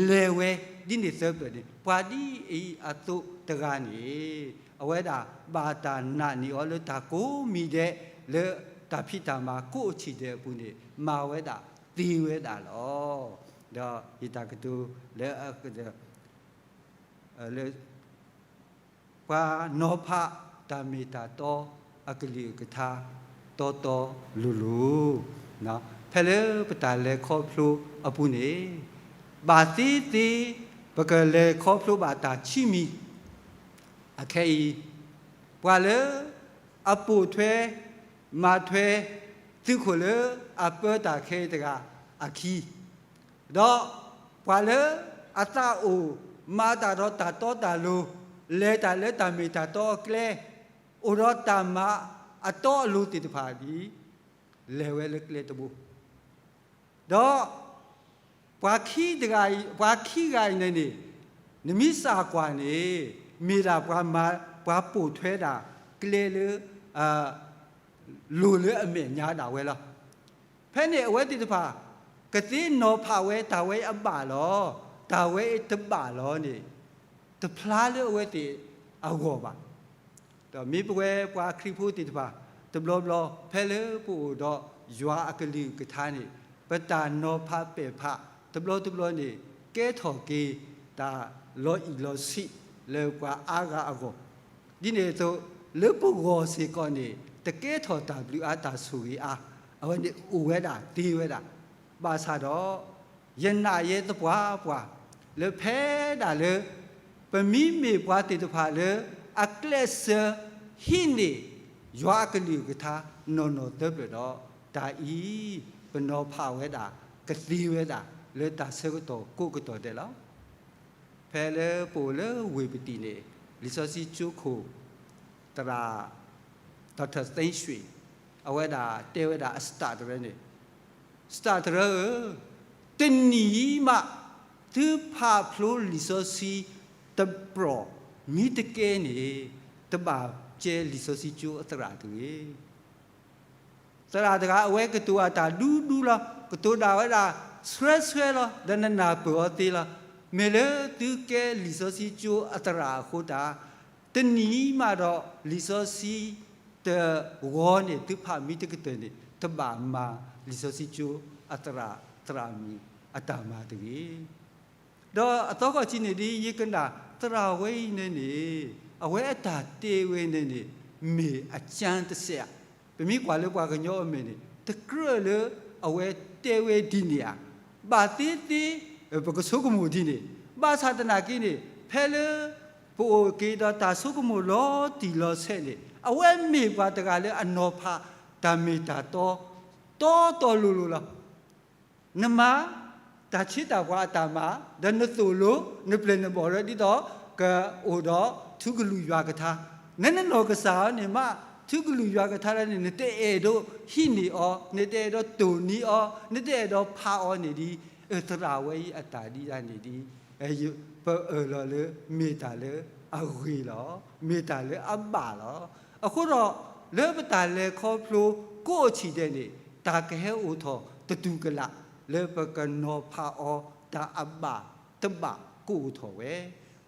လဲၤဝဲ, ဒ်န့ၣ်သၢပျၢၤန့ၣ် ပှၤဒ်အံၤအသိးတဂၤန့ၣ်, အဝဲဒၣ်ဘၣ်တၢ်နာ်န့ၢ်အီၤလၢတၢ်ကိးမံၤဒဲး လၢတၢ်ဖံးတၢ်မၤကိးထံၣ်ဒဲးအပူၤန့ၣ် မၤဝဲဒၣ်သ့ဝဲဒၣ်လီၤ. ဒီးယတၢ်ကတိၤလၢ လၢ ပှၤနီၤဖးတၢ်မ့ၢ်တၢ်တီအကလုၢ်အကထါ တီတီလိၤလိၤ, ဖဲလၢပတၢ်လဲၤခီဖျိအပူၤန့ၣ်, ဘၣ်သ့သ့ ပကလဲၤခီဖျိဘၣ်တၢ်ခံမံၤ, အခဲအံၤ, ပှၤလၢအပိာ်ထွဲ မၤထွဲ သုးခိၣ်လၢအပၢတၢ်ခဲအံၤတဂၤအခံ, ဒီးပှၤလၢအသးအိၣ်မၤတၢ်ဒီးတၢ်တီတၢ်လိၤ, လဲၤတၢ်လၢတၢ်မ့ၢ်တၢ်တီအကျဲ, အိၣ်ဒီးတၢ်မၤအတီအလိၤသ့ၣ်တဖၣ်န့ၣ် လဲၤဝဲလၢကျဲတဘိ, ဒီးပှၤခံတဂၤအံၤ, ပှၤခံဂၤအံၤန့ၣ်န့ၣ်, နမ့ၢ်စၢ်ကွၢ်န့ၣ် မ့ၢ်ဒၣ်ပှၤမၤ, ပှၤပိာ်ထွဲဒၣ်ကျဲလၢ လိၤလၢအမဲာ်ညါဒၣ်ဝဲလီၤ. ဖဲန့ၣ်အဝဲသ့ၣ်တဖၣ် ကသ့ၣ်နီၤဖးဝဲတၢ်ဝဲအဘၣ်လီၤ, တၢ်ဝဲအတဘၣ်လီၤန့ၣ် တဖျါလၢအဝဲသ့ၣ်အဂီၢ်ဘၣ်. ဒီးမ့ၢ်ပဝဲပှၤခရံာ်ဖိသ့ၣ်တဖၣ် တဘျီဘျီ ဖဲလၢပအိၣ်ဒီးယွၤအကလုၢ်ကထါန့ၣ် ပတၢ်နီၤဖးပဲာ်ဖး တဘျီတဘျီန့ၣ် ကဲထီၣ်က့ၤ တၢ်လီၤအံၣ်လီၤဆံးလၢပှၤအါဂၤအဂီၢ်, ဒ်န့ၣ်အသိး လၢပဂီၢ်စ့ၢ်ကီးန့ၣ် တကဲထီၣ်တၢ်ဘျုးအါတၢ်ဆိၣ်ဂ့ၤအါ, အဝဲန့ၣ်အိၣ်ဝဲဒၣ်သ့ဝဲဒၣ်. ဘၣ်ဆၣ်ဒီး ယနာ်ယဲသပှၢ်ပှၢ် လၢဖဲဒၣ်လၢ ပမ့မ့ၢ်ပှၤသ့ၣ်တဖၣ်လၢ အကျဲးစၢးဟံးန့ၢ် ယွၤအကလုၢ်ကထါ နီၢ်နီၢ်သၢဖျၢၣ်ဒီး တၢ်အံၤ ပနီၤဖးဝဲဒၣ် ကသ့ဝဲဒၣ် လၢတၢ်ဆၢကတီၢ်ကိးကတီၢ်ဒဲးလီၤ. ဖဲလၢပအိၣ်လၢဝ့ၢ်ပတံၣ်န့ၣ် လံာ်စီဆှံကၠိခိၣ် သရၣ် Doctor သ့ၣ်ရွှ့ၣ် အဝဲဒၣ်တဲဝဲဒၣ်အစတၢၣ်တရၢန့ၣ်, စတၢၣ်တရၢဧၢ, တနံၤအံၤမး သုဖးဖျိလံာ်စီဆှံတပြီၢ် မ့ၢ်တကဲန့ၣ် တဘၣ်ကဲလံာ်စီဆှံကၠိအသရၣ်တဂ့ၤ. သရၣ်တဂၤ အဝဲကတိၤအတၢ်ဒူဒူလီၤ, ကတိၤဒၣ်ဝဲဒၣ် ဆှဲဆှဲလီၤ, ဒီးနနၢ်ပၢၢ်အီၤသ့လီၤ. မ့ၢ်လၢသုကဲလံာ်စီဆှံကၠိအသရၣ်အဃိတၢ်, တနံၤမးဒီးလံာ်စီဆှံတဂီၤန့ၣ် သုဖးမ့ၢ်တကတၢၢ်န့ၣ် တဘၣ်မၤလံာ်စီဆှံကၠိအသရၣ် သရၣ်မုၣ်အတၢ်မၤတဂ့ၤ. ဒီးအသီခီၣ်ထံးန့ၣ်ဒ်ယကနၣ် သရၣ်ဝဲအံၤန့ၣ်န့ၣ် အဝဲအတၢ်တဲဝဲန့ၣ်န့ၣ် မ့ၢ်အကၠၢတစဲးဧါ. ပမ့ၢ်ကွၢ်လၢပှၤကညီအမဲာ်န့ၣ် တကြၢးလၢအဝဲတဲဝဲဒ်န့ၣ်ဧါ. ဘၣ်သ့သ့ ပကဆိကမိၣ်ဒ်န့ၣ် ဘၣ်ဆၣ်သနာ်က့န့ၣ် ဖဲလၢ ပအိၣ်က့ၤဒီးတၢ်ဆိကမိၣ်လီၤတံၢ်လီၤဆဲးန့ၣ် အဝဲမ့ၢ်ပှၤတဂၤလၢအနီၤဖးတၢ်မ့ၢ်တၢ်တီ တီတီလိၤလိၤလီၤ. နမၤ တၢ်ဆ့တၢ်ပှၤအတၢ်မၤ ဒီးနသိၣ်လိ နပျဲၢ်နဘီၣ်ရၢ ဒ်သိးကအိၣ်ဒီးထူကလုၢ်ယွၤကထါ, နနနီၢ်ကစၢ်အီၤန့ၣ်မး ထူကလုၢ်ယွၤကထါလၢန့ၣ် နတအဲၣ်ဒိးဟံးန့ၢ်အီၤ, နတအဲၣ်ဒိးတိၢ်န့ၢ်အီၤ, နတအဲၣ်ဒိးဖးအီၤန့ၣ်ဒ် သရၣ်ဝဲအံၤအတၢ်ဒ်ဒၣ်န့ၣ်ဒ် ပအၢၣ်လီၤလၢ မ့ၢ်တၢ်လၢအဂ့ၤလီၤ, မ့ၢ်တၢ်လၢအဘၣ်လီၤ. အဃိဒီး လၢပတၢ်လဲၤခီဖျိကိးအဆံးဒဲးန့ၣ် တၢ်ကဟဲအိၣ်ထီၣ်တတူၢ်ကလာ် လၢပကနီၤဖးအီၤတၢ်အဘၣ်တဘၣ်ကအိၣ်ထီၣ်ဝဲ,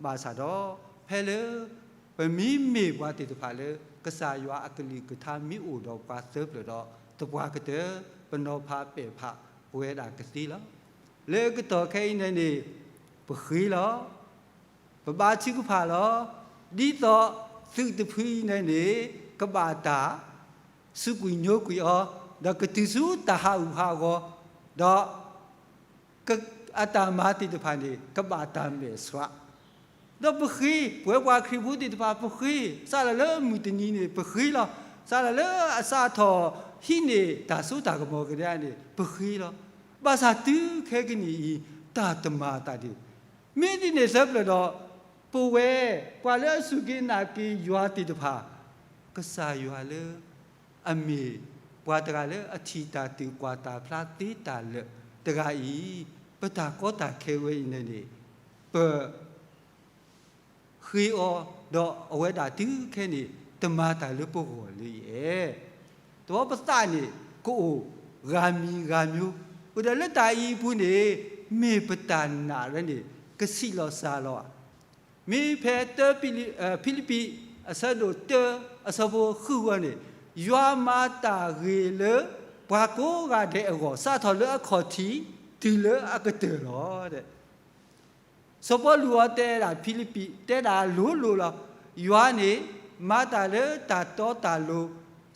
ဘၣ်ဆၣ်ဒီး ဖဲလၢ ပမ့မ့ၢ်ပှၤသ့ၣ်တဖၣ်လၢ ကစၢ်ယွၤအကလုၢ်ကထါမ့ၢ်အိၣ်ဒီးပှၤသၢပျၢၣ်ဒီး သပှၢ်ကတၢၢ် ပနီၤဖးပဲာ်ဖးပဝဲဒၣ်ကသ့လီၤ. လၢကတီၢ်ခဲအံၤန့ၣ်န့ၣ် ပဃ့လီၤ. ပဘါထုကဖၣ်လီၤ. ဒ်သိးသုးတဖုအံၤန့ၣ်န့ၣ် ကဘၣ်တၢ် စူးကွံာ်ညိကွံာ်အီၤ, ဒီးကတုၤဆူတၢ်ဟးဂူာ်ဟးဂီၤ, ဒီး အတၢ်မၤသ့ၣ်တဖၣ်န့ၣ် ကဘၣ်တၢ်မဲာ်ဆှး, ဒီးပဃ့, ပဝဲပှၤခရံာ်ဖိသ့ၣ်တဖၣ် ပဃ့, စးထီၣ်လၢမုၢ်တနံၤန့ၣ် ပဃ့လီၤ. စးထီၣ်လၢအစးထီၣ်ဟံးန့ၢ်တၢ်စိတၢ်ကမီၤကဒါန့ၣ် ပဃ့လီၤ. ဘၣ်ဆၣ်တုၤခဲကနံၣ်အံၤ တၢ်တမၤအသးဒံး မ့ၢ်ဒ်န့ၣ်သၢပျၢၣ်ဒီး ပဝဲ ပှၤလၢအစူၢ်က့ၤနာ်က့ၤယွၤသ့ၣ်တဖၣ် ကစၢ်ယွၤလၢ အမ့ၢ်ပှၤတဂၤလၢအထံၣ်တၢ်တုၤကွၢ်တၢ်ဖျါသ့တၢ်လၢာ်တဂၤအံၤ ပတၢ်ကီတၢ်ခဲဝဲအံၤန့ၣ်န့ၣ် ပ ဃ့အီၤ, ဒီးအဝဲဒၣ်တုၤခဲန့ၣ် တမၤတၢ်လၢပဂီၢ်လၢယအဲၣ်, တဘျီပသးန့ၣ် ကအိၣ်ဂၤမံၤဂၤမံၤ, အိၣ်ဒီးလၢတၢ်အံၤအပူၤန့ၣ် မ့ၢ်ပတၢ်နာ်ဝဲန့ၣ် ကဆံးလီၤစှၤလီၤဧါ. မ့ၢ်ဖဲတၢ ဖံလံးပံး အဆၢဒိၣ်တၢ အဆၢဖိဃုအဂီၢ်န့ၣ်, ယွၤမၤတၢ်ဂ့ၤလၢ ပှၤကိးဂၤဒဲးအဂီၢ် စးထီၣ်လၢအခီၣ်ထံး တုၤလၢအကတၢၢ်လီၤ. စီၤပီလူးအံၤတဲဒၣ်ဖံလံးပံး တဲဒၣ်လိၤလိၤလီၤ. ယွၤန့ၣ် မၤတၢ်လၢတၢ်တီတၢ်လိၤ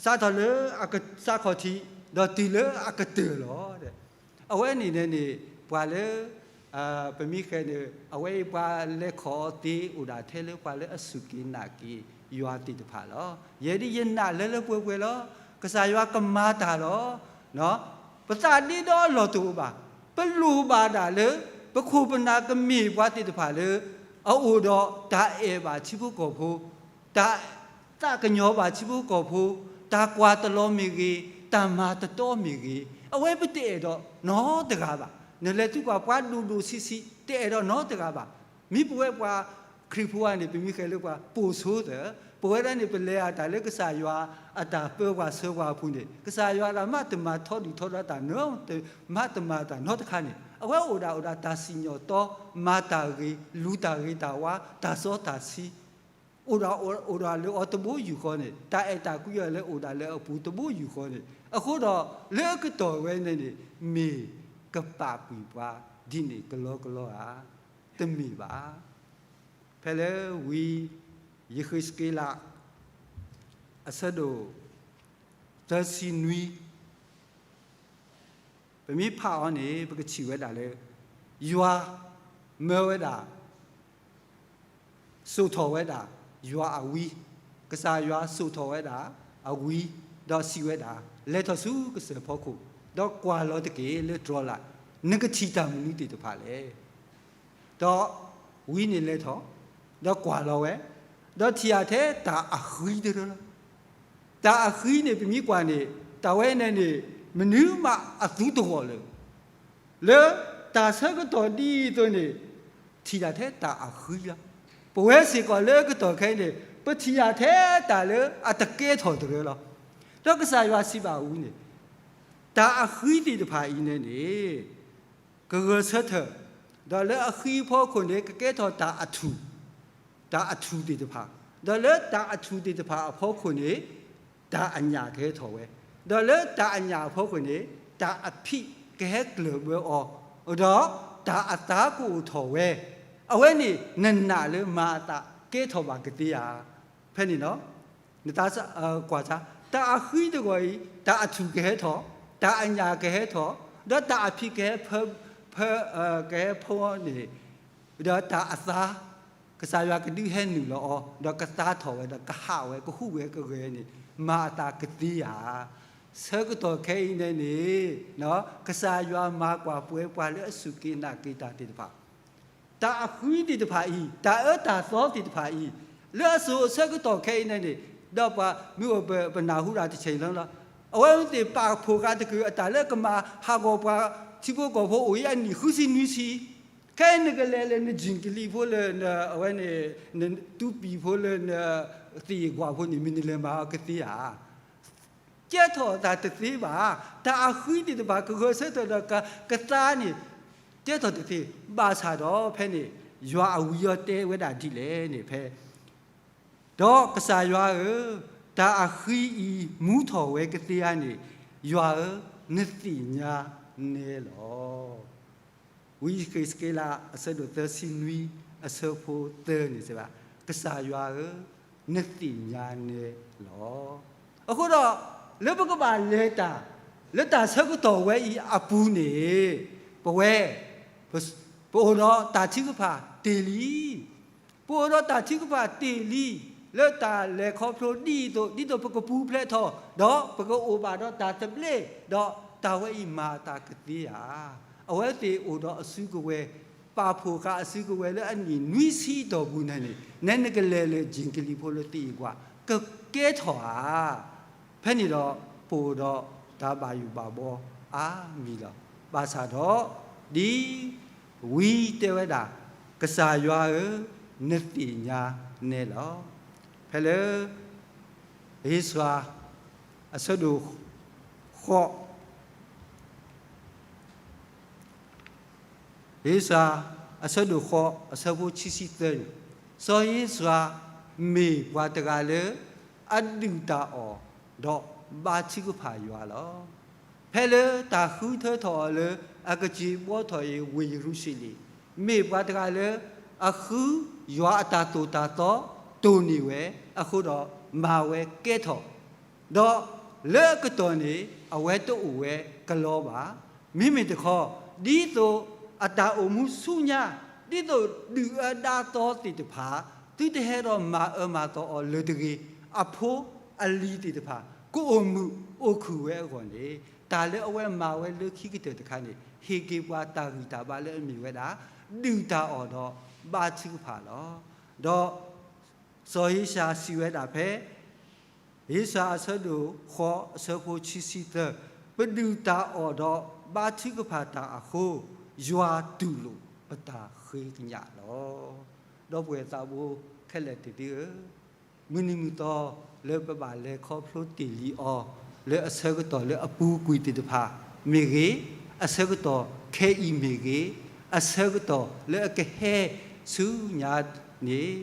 စးထီၣ်လၢ စးခီၣ်ထံး ဒီးတုၤလၢအကတၢၢ်လီၤ. အဝဲန့ၣ်န့ၣ်န့ၣ် ပှၤလၢ ပမ့ၢ်ဃဲန့ၣ် အဝဲအံၤပှၤလဲၤခီၣ်အီၤသ့အိၣ်ဒၣ်ထဲလၢပှၤလၢအစူၢ်က့ၤနာ်က့ၤယွၤသ့ၣ်တဖၣ်လီၤ. ယဲဒၣ်ယနာ်လၢလၢပှဲၤပှဲၤလီၤ. ကစၢ်ယွၤကမၤတၢ်လီၤ. ပသးဒ့ဒီအလီၢ်တအိၣ်ဘၣ်. ပလိၣ်ဘၣ်ဒၣ်လၢ ပခိၣ်ပနၢ်ကမ့ၢ်ပှၤသ့ၣ်တဖၣ်လၢ အအိၣ်ဒီးတၢ်အဲၣ်ဘၣ်ထံဖိကီၢ်ဖိ, တၢ်သးကညီၤဘၣ်ထံဖိကီၢ်ဖိ, တၢ်ကွၢ်တလီၤမ့ၢ်ဂ့ၤ, တၢ်မၤတတီမ့ၢ်ဂ့ၤ, အဝဲပတအဲၣ်ဒိးနီတဂၤဘၣ်. နလဲၤသံကွၢ်ပှၤဒိၣ်ဒိၣ်ဆံးဆံး တအဲၣ်ဒိးနီတဂၤဘၣ်. မ့ၢ်ပဝဲပှၤခရံာ်ဖိဧါန့ၣ် ပမ့ၢ်ဃဲလၢပှၤပိာ်ဆိသၢ, ပဝဲဒၣ်န့ၣ် ပလဲၤအတၢ်လၢကစၢ်ယွၤအတၢ်ပၢပှၤဆှၢပှၤအပူၤန့ၣ် ကစၢ်ယွၤဒၣ်မးတမၤထီဒုၣ်ထီဒါတၢ်နီတ, မၤတမၤတၢ်နီတခါန့ၣ် အဝဲအိၣ်ဒၣ်အိၣ်ဒၣ်တၢ်စံၣ်ညီၣ်တီ, မၤတၢ်ဂ့ၤ, လူၤတၢ်ဂ့ၤတၢ်ဝါ, တၢ်စီတၢ်ဆှံ အိၣ်ဒၣ်အိၣ်ဒၣ်လၢအီၤတဘိယူၢ်ဃီန့ၣ် တၢ်အဲၣ်တၢ်ကွံအီၤလၢအိၣ်ဒၣ်လၢအပူၤတဘိယူၢ်ဃီန့ၣ် အဃိဒီး လၢအကတီၢ်ဝဲန့ၣ်န့ၣ် မ့ၢ်ကပာ်ကွံာ်ပှၤဒ်န့ၣ်ကလီကလီဧါ. တမ့ၢ်ဘၣ်. ဖဲလၢဝံယဃ့းစက့လး အဆၢဒိၣ်သၢဆံနွံ ပမ့ၢ်ဖးအီၤန့ၣ် ပကထံၣ်ဝဲဒၣ်လၢ ယွၤမၢဝဲဒၣ် စိာ်ထီၣ်ဝဲဒၣ် ယွၤအဝံ, ကစၢ်ယွၤစိာ်ထီၣ်ဝဲဒၣ်အဝံ, ဒီးစံးဝဲဒၣ်, လဲၤထီၣ်ဆူကစၢၢ်ဖီခိၣ်, ဒီးကွၢ်လီၤတက့ၢ်လၢတြီၤလၢ်, နကထံၣ်တၢ်မနုၤသ့ၣ်တဖၣ်လဲၣ်. ဒီးဝံန့ၣ်လဲၤထီၣ်, ဒီးကွၢ်လီၤဝဲ, ဒီးထံၣ်အထဲတၢ်အဃံတရၢလီၤ. တၢ်အဃံန့ၣ် ပမ့ၢ်ကွၢ်န့ၣ် တၢ်ဝဲန့ၣ်န့ၣ် မနုၤမးအသူတဂီၢ်လၢၤ လၢတၢ်ဆၢကတီၢ်ဒ်သိးန့ၣ် ထံၣ်ဒၣ်ထဲတၢ်အဃံလီၤ. ပဝဲစ့ၢ်ကီးလၢကတီၢ်ခဲအံၤန့ၣ် ပထံၣ်ဒၣ်ထဲတၢ်လၢအတကဲထီၣ်တရၢလီၤ. ဒီးကစၢ်ယွၤစံးဘၣ်ဝံန့ၣ်, တၢ်အဃံသ့ၣ်တဖၣ်အံၤန့ၣ်န့ၣ် ကဂဲၤဆၢထၢၣ်, ဒီးလၢအဃံအဖီခိၣ်န့ၣ် ကကဲထီၣ်တၢ်အထူၣ်, တၢ်အထူၣ်သ့ၣ်တဖၣ်, ဒီးလၢတၢ်အထူၣ်သ့ၣ်တဖၣ်အဖီခိၣ်န့ၣ် တၢ်အညၣ်ကဟဲထီၣ်ဝဲ, ဒီးလၢတၢ်အညၣ်အဖီခိၣ်န့ၣ် တၢ်အဖံး ကဟဲကျၢၢ်ဘၢအီၤ, ဒီးတၢ်အသါကအိၣ်ထီၣ်ဝဲ, အဝဲန့ၣ်နနာ်လၢမၤအသးကဲထီၣ်ဘၣ်ကသ့ဧါ. ဖဲန့ၣ်လီၤ. နသးကွၢ်ဆါ, တၢ်အဃံတဂီၤအံၤ တၢ်အထူၣ်ကဟဲထီၣ်, တၢ်အညၣ်ကဟဲထီၣ်, ဒီးတၢ်အဖံးကဟဲဖၢ, ဖၢ, ကဟဲဖၢန့ၣ်, ဒီးတၢ်အသါ ကစၢ်ယွၤကဒုးဟဲနုာ်လီၤအီၤ, ဒီးကသါထီၣ်ဝဲ, ဒီးကဟးဝဲ, ကဟူးဝဲကဂဲၤန့ၣ် မၤအသးကသ့ဧါ. ဆၢကတီၢ်ခဲအံၤန့ၣ်န့ၣ်, ကစၢ်ယွၤမၤကွၢ်ပှဲၤပှၤလၢအစူၢ်က့ၤနာ်က့ၤတၢ်သ့ၣ်တဖၣ်, တၢ်အဃံသ့ၣ်တဖၣ်အံၤ, တၢ်အၢတၢ်သီသ့ၣ်တဖၣ်အံၤ, လၢအစိၤအဆၢကတီၢ်ခဲအံၤန့ၣ်န့ၣ်, ဒီးပှၤမ့ၢ်အိၣ်ပနၢ်ဟူတၢ်တဆဲးလီၤလီၤ, အဝဲသ့ၣ်ပာ်ဖှိၣ်ဃာ်တကုာ်အတၢ်လၢကမၤဟးဂီၤပှၤထံဖိကီၢ်ဖိအိၣ်အံၤအနံၣ်ဃုဆံနွံဆံ, ခဲအံၤနကလဲၤလၢနကၠံၣ်ကလံၤဖိလၢန, အဝဲန့ၣ်, နတူပံာ်ဖိလၢနသ့ၣ်ယကွၢ်ဖိန့ၣ် မ့ၢ်နလဲၤမၤအီၤကသ့ဧါ. ကဲထီၣ်အသးတသ့ဘၣ်. တၢ်အဃံသ့ၣ်တဖၣ်ကဂဲၤဆၢထၢၣ်ဒီးကသါန့ၣ်, ကဲထီၣ်တသ့, ဘၣ်ဆၣ်ဒီးဖဲန့ၣ်, ယွၤအဝံအီၤတဲဝဲဒၣ်ဒ်လဲၣ်န့ၣ်ဖဲ, ဒီးကစၢ်ယွၤဧၢ, တၢ်အဃံအံၤမူထီၣ်ဝဲကသ့ဧါန့ၣ်, ယွၤဧၢ, နသ့ၣ်ညါနဲလီၤ. ဝံယဃ့းစက့လး အဆၢဒိၣ်သၢဆံနွံ အဆၢဖိသၢန့ၣ်စ့ၢ်ဘၣ်, ကစၢ်ယွၤဧၢ, နသ့ၣ်ညါနဲလီၤ. အဃိဒီး, လၢပကဘၣ်လဲၤတၢ်, လၢတၢ်ဆၢကတီၢ်ဝဲအံၤအပူၤန့ၣ်, ပဝဲ, ပအိၣ်ဒီးတၢ်ထုကဖၣ်တ့ၢ်လံ ပအိၣ်ဒီးတၢ်ထုကဖၣ်တ့ၢ်လံ, လၢတၢ်လဲၤခီဖျိဒ်အံၤအသိး ဒ်သိးပကပူၤဖျဲးထီၣ်, ဒီးပကအိၣ်ဘၣ်ဒီးတၢ်သဘျ့, ဒီးတၢ်ဝဲအံၤမၤအသးကသ့ဧါ. အဝဲသ့ၣ်အိၣ်ဒီးအစုကဝဲၤ, ပာ်ဖှိၣ်ဃာ်အစုကဝဲၤလၢအနံၣ်နွံဆံအတီၢ်ပူၤန့ၣ်န့ၣ်, နဲနကလဲၤလၢကၠံၣ်ကလံၤဖိလၢသ့ၣ်အံၤကွၢ်, ကကဲထီၣ်ဧါ. ဖဲန့ၣ်ဒီး, ပအိၣ်ဒီးတၢ်ဘၣ်ယိၣ်ဘၣ်ဘှီအါမံၤလီၤ. ဘၣ်ဆၣ်ဒီး, ဒ်ဝံတဲဝဲဒၣ်, ကစၢ်ယွၤဧၢ, နသ့ၣ်ညါနဲလီၤ. ဖဲလၢ, ဧ့စြၤ, အဆၢဒိၣ်, ဃိး ဧ့စြၤ, အဆၢဒိၣ်ဃိး အဆၢဖိခံဆံသၢန့ၣ်, စီၤဧ့စြၤ, မ့ၢ်ပှၤတဂၤလၢ, အဒုၣ်တၢ်အီၣ်, ဒီးဘါထုကဖၣ်ယွၤလီၤ. ဖဲလၢတၢ်ဃုထၢထီၣ်အီၤလၢအကစံးဘှီထီၣ်အံၤဝ့ၢ်ယရူၤၡလ့ၣ်, မ့ၢ်ပှၤတဂၤလၢအဃုယွၤအတၢ်သိၣ်တၢ်သီတိၢ်န့ၢ်ဝဲ, အဃိဒီးမၤဝဲကဲထီၣ်, ဒီးလၢအကတီၢ်န့ၣ်အဝဲတအိၣ်ဝဲကလီဘၣ်. မ့မ့ၢ်တခီ, ဒ်သိးအတၢ်အိၣ်မူဆူညါ, ဒ်သိးဒုၣ်အၢဒါသီသ့ၣ်တဖၣ်, သုတဟဲဒီးမၤအၢမၤသီအီၤလၢၤတဂ့ၤ, အဖိအလံၤသ့ၣ်တဖၣ်, ကအိၣ်မုာ်အိၣ်ခုၣ်ဝဲအဂီၢ်န့ၣ်, တၢ်လၢအဝဲမၤဝဲလၢခံကတၢၢ်တခါန့ၣ် ဟ့ၣ်က့ၤပှၤတၢ်ဂံၢ်တၢ်ဘါလၢအမ့ၢ်ဝဲဒၣ်, ဒုၣ်တၢ်အီၣ်ဒီးဘါထုကဖၣ်လီၤ. ဒီးစီၤဧ့စြၤစံးဝဲဒၣ်ဖဲ, ဧ့စြၤအဆၢဒိၣ်ဃိးအဆၢဖိခံဆံသၢ, ပဒုၣ်တၢ်အီၣ်ဒီးဘါထုကဖၣ်တၢ်အဃိ, ယွၤတူၢ်လိာ်ပတၢ်ဃ့ကညးလီၤ. ဒီပုၢ်ဝဲၢ်သးဘိခဲလၢာ်သ့ၣ်သုဧၢ, မုၢ်နံၤမုၢ်သီလၢပဘၣ်လဲၤခီဖျိတ့ၢ်လံအီၤ, လၢအဆၢကတီၢ်လၢအပူၤကွံာ်သ့ၣ်တဖၣ်မ့ၢ်ဂ့ၤ, အဆၢကတီၢ်ခဲအံၤမ့ၢ်ဂ့ၤ, အဆၢကတီၢ်လၢအကဟဲဆူညါန့ၣ်,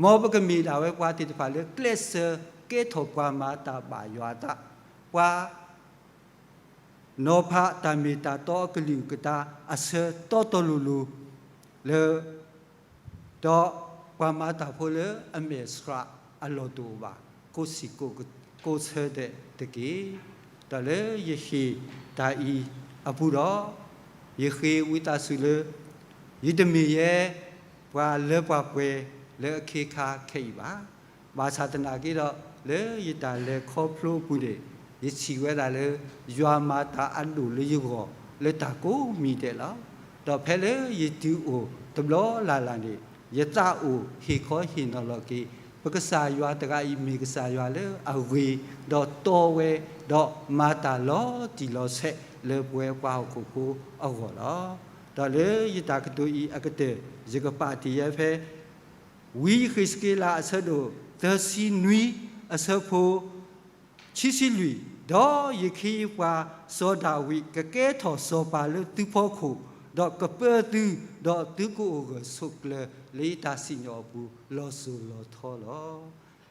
မ်ပကမ့ၢ်ဒၣ်ဝဲပှၤသ့ၣ်တဖၣ်လၢကျဲးစၢးကဲထီၣ်ပှၤမၤတၢ်ဘၣ်ယွၤအသး, ပှၤ နီၤဖးတၢ်မ့ၢ်တၢ်တီအကလုၢ်ကထါအဆၢတီတီလိၤလိၤ, လၢ ဒီးပှၤမၤတၢ်ဖိလၢအမဲာ်ဆှးအလီၢ်တအိၣ်ဘၣ်, ကိးဆံၣ်ကိးဆၢဒဲးတက့ၢ်. ဒီးလၢယဟ့ၣ်တၢ်အံၤအပူၤဒီး, ယဃ့ဝံသးစူၤလၢ ယတမ့ၢ်ယဲ ပှၤလၢပှၤပှဲၤလၢအခ့အခါခဲအံၤဘၣ်. ဘၣ်ဆၣ်သနာ်က့ဒီး လၢယတၢ်လဲၤခီဖျိအပူၤန့ၣ်, ယထံၣ်ဝဲဒၣ်လၢ ယွၤမၤတၢ်အဒိၣ်လၢယဂီၢ်လၢတၢ်ကိးမံၤဒဲးလီၤ. ဒီးဖဲလၢယတုၤအိၣ်တဘျီလၢ်လၢ်န့ၣ်, ယသးအိၣ်ဟ့ၣ်ခီဟ့ၣ်နီၤလီၤက့ၤ ပကစၢ်ယွၤတဂၤအံၤမ့ၢ်ကစၢ်ယွၤလၢအဂ့ၤ, ဒီးတီဝဲ, ဒီးမၤတၢ်လီၤတံၢ်လီၤဆဲးလၢပဝဲပှၤဟီၣ်ခိၣ်ဖိအဂီၢ်လီၤ. ဒီးလၢယတၢ်ကတိၤအံၤအကတၢၢ် ယကပာ်တ့ၢ်ယဲဖဲ ဝံယဃ့းစက့လးအဆၢဒိၣ်သၢဆံနွံ အဆၢဖိခံဆံလွံၢ်, ဒီးယခ့ယပှၤစီၤဒၤဝံးကကဲထီၣ်စီၤပၤလၢသုဖီခိၣ်, ဒီးကပၢသု, ဒီးသုကအိၣ်ဂၢၢ်ဆိးကျၢၤလၢယတၢ်စံၣ်ညီၣ်အပူၤလီၤစိၤလီၤထီလီၤ.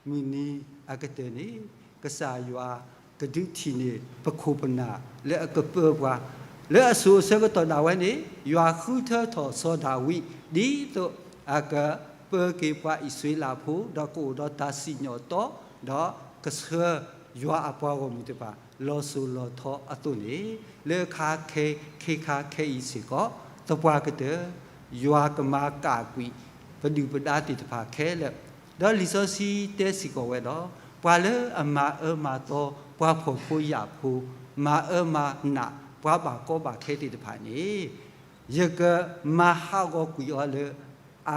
မုၢ်နံၤအကတၢၢ်န့ၣ် ကစၢ်ယွၤကဒုးထံၣ်န့ၢ်ပခိၣ်ပနၢ်လၢအကပၢပှၤ လၢအစိၤအဆၢကတီၢ်ဒၣ်ဝဲန့ၣ် ယွၤဃုထၢထီၣ်စီၤဒၤဝံး ဒ်သိးအကပၢက့ၤပှၤအံၣ်စရ့လးဖိ ဒီးကအိၣ်ဒီးတၢ်စံၣ်ညီၣ်တီ ဒီးကဆှၢယွၤအပှၤဂီၢ်မုၢ်တဖၣ် လီၤစိၤလီၤထီအသိးန့ၣ်, လၢခါခဲ ခ့ခါခဲအံၤစ့ၢ်ကီး သပှၢ်ကတၢၢ် ယွၤကမၤကၣ်ကွံာ် ပဒုၣ်ပဒါသ့ၣ်တဖၣ်ခဲလၢာ်, ဒီးလံာ်စီဆှံတဲစ့ၢ်ကီးဝဲဒီး ပှၤလၢအမၤအၢမၤသီ ပှၤဖှီၣ်ဖိယာ်ဖိ, မၤအၢမၤနး ပှၤဘၣ်ကီဘၣ်ခဲသ့ၣ်တဖၣ်န့ၣ် ယကမၤဟးဂီၤကွံာ်အီၤလၢ အ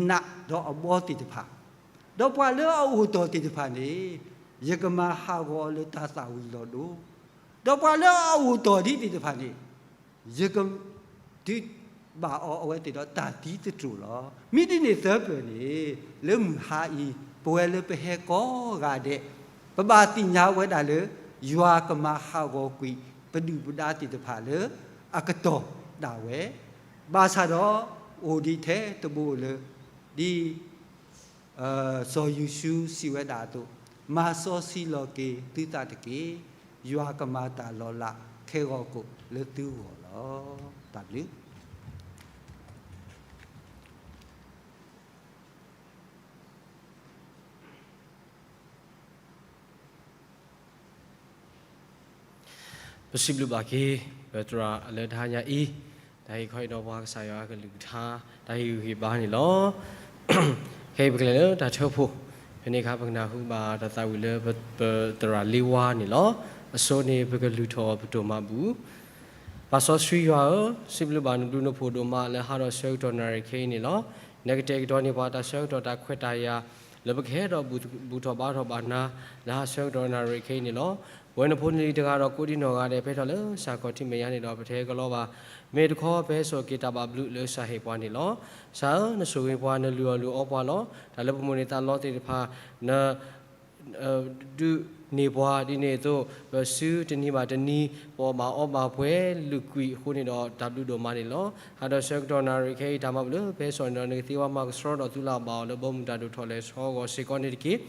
နးဒီးအဘီသ့ၣ်တဖၣ်, ဒီးပှၤလၢအအိၣ်တီၢ်သ့ၣ်တဖၣ်န့ၣ် ယကမၤဟးဂီၤအီၤလၢတၢ်သၣ်ဝံၤလီၤဒိ, ဒီးပှၤလၢအအိၣ်တီၢ်ဒံးသ့ၣ်တဖၣ်န့ၣ် ယက ဒုးဘၣ်အီၤအဝဲသ့ၣ်ဒီးတၢ်သံသတြိာ်လီၤ. မ့ၢ်ဒ်န့ၣ်သပၢၤန့ၣ် လၢမုၢ်ဟါအံၤ ပဝဲလၢပဟဲကိးဂၤဒဲး ပဘၣ်သ့ၣ်ညါဝဲဒၣ်လၢ ယွၤကမၤဟးဂီၤကွံာ် ပဒုၣ်ပဒါသ့ၣ်တဖၣ်လၢအကတီၢ်ဒၣ်ဝဲ, ဘၣ်ဆၣ်ဒီးအိၣ်ဒံးထဲတဘိလၢ ဒ် စီၤယိၤၡူစံးဝဲဒၣ်အသိး, မၤစီဆှံလီၤက့ၤသုသးတက့ၢ်. ယွၤကမၤတၢ်လီၤလးခဲဂီၤကိာ်လၢသုဂီၢ်လီၤ. တၢ်ဘျုး ပစံးဘျုးဘၣ်က့ၤ ပသရၣ်လၢတဟါညါအံၤ, တၢ်ဟ့ၣ်ခီဟ့ၣ်နီၤပှၤကစၢ်ယွၤအကလုၢ်ကထါ တၢ်ဟ့ၣ်ဂံၢ်ဟ့ၣ်ဘါန့ၣ်လီၤ. ခဲအံၤပကလဲၤလၢတၢ်ထၢဖှိၣ်, ဖဲန့ၣ်အခါ ပကနၢ်ဟူဘၣ်တၢ်သးဝံၣ်လၢပသရၣ်လ့ဝါန့ၣ်လီၤ. အဆိန့ၣ် ပကလုၢ်ထီၣ်ပတိၢ်မးဘူၣ် ပၢ်စီဆှံယွၤဧၢ, စံးဘျုးဘၣ်နဘျုးနဖှိၣ်ဒိၣ်မးလၢဟါဒီးဆၢကတီၢ်နၣ်ရံၣ်ခဲအံၤန့ၣ်လီၤ. နကတဲာ်ကတီၤန့ၢ်ပှၤတၢ်ဆၢကတီၢ်တၢ်ခွဲးတၢ်ယာ် လၢပကဟဲဒီးဘူၣ်ထီၣ်ဘါထီၣ်ဘၣ်နၤ လၢဟါဆၢကတီၢ်နၣ်ရံၣ်ခဲအံၤန့ၣ်လီၤ. ပဝဲနဖိနလံၤတဂၤဒီးကိးဒံနီၢ်ဂၤဒဲး ဖဲထီၣ်လၢစၢ်ခီၣ်ထံးမဲာ်ညါန့ၣ်ဒီး ပတဟဲကလီဘၣ်. မ့ၢ်တခီ ပဟဲစိာ်က့ၤတၢ်ဘၣ်ဘျုးလၢစၢ်ဟ့ၣ်ပှၤန့ၣ်လီၤ. စၢ်ဧၢ, နဆိၣ်ဂ့ၤပှၤ နလုၢ်အီၣ်လုၢ်အီပှၤလီၤ. တၢ်လၢပမိၣ်န့ၢ်သးလီသ့ၣ်တဖၣ် န ဒုးန့ၢ်ပှၤဒ်န့ၣ်အသိး ပစုတနံၤဘၣ်တနံၤ ပအီၣ်ဘၣ်အီဘၣ်ပှဲၤလုၢ်ကွံာ်အဃိန့ၣ်ဒီး တၢ်ဘျုးဒိၣ်မးန့ၣ်လီၤ. ဟါဒီးဆၢကတီၢ်နၣ်ရံၣ်ခဲအံၤ တၢ်မၤဘူၣ်လၢပဟဲစိာ်န့ၣ်ဒီး နကသ့ဝါမၤကဆှီဒီးသုလၢဘၣ်အီၤလၢဘီမုၢ်တၢ်ဒိၣ်ထီၣ်လဲၤထီၣ်အဂီၢ်စ့ၢ်ကီးန့ၣ်တက့ၢ်.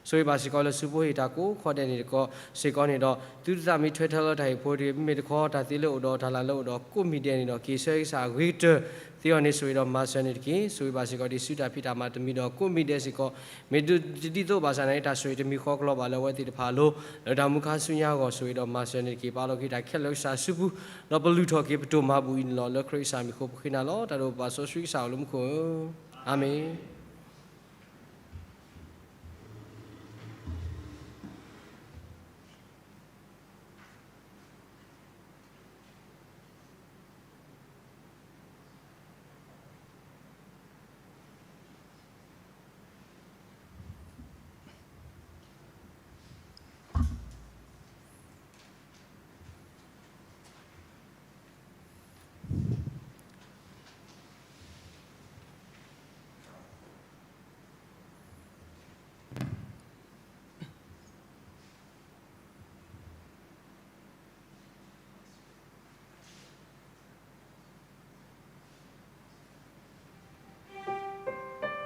ဆိၣ်ဂ့ၤဘၣ်စ့ၢ်ကီးလၢစုဖိဟ့ၣ်တၢ်ကိးခီဒဲးန့ၣ်တက့ၢ်စ့ၢ်ကီးန့ၣ်ဒီး သုတသးမံထွဲထီၣ်လၢတၢ်ဟ့ၣ်ဖိတဂ့ၤ. မ့မ့ၢ်တခီ တၢ်သ့လၢအိၣ်ဒီးတၢ်လၢ်လၢအိၣ်ဒီးကိးမံၤဒဲးန့ၣ်ဒီး က့ၤဆၢဂ့ၤကစၢ်အဂ့ၤကတၢၢ် သ့အီၤန့ၣ် ဆိၣ်ဂ့ၤဒီးမၤစၢၤန့ၣ်တက့ၢ်. ဆိၣ်ဂ့ၤဘၣ်စ့ၢ်ကီးဒ်စုတၢ်ဖံးတၢ်မၤတမံၤဒီးကိးမံၤဒဲးစ့ၢ်ကီး, မ့ၢ်ဒ်တဒ်သိးဘၣ်ဆၣ်န့ၣ် တၢ်ဆိၣ်ဂ့ၤတမံၤဃီကလီၤဘၣ်လၢအဝဲသ့ၣ်တဖၣ်အလိၤ, လၢတၢ်မူခါဆူညါအဂီၢ် ဆိၣ်ဂ့ၤဒီးမၤစၢၤန့ၣ်တက့ၢ်. ပာ်လီၤက့ၤတၢ်ခဲလၢာ်လၢကစၢ်စုပူၤ, ဒီးပလုၢ်ထီၣ်က့ၤပတိၢ်မၤဘူၣ်အံၤန့ၣ်လီၤ. လၢခရံာ်ကစၢ်မံၤအဃိပဃ့နၤလီၤ. တၢ်ဒိၣ်ပပၢ်စီဆှံကစၢ်ဧၢ လၢမူ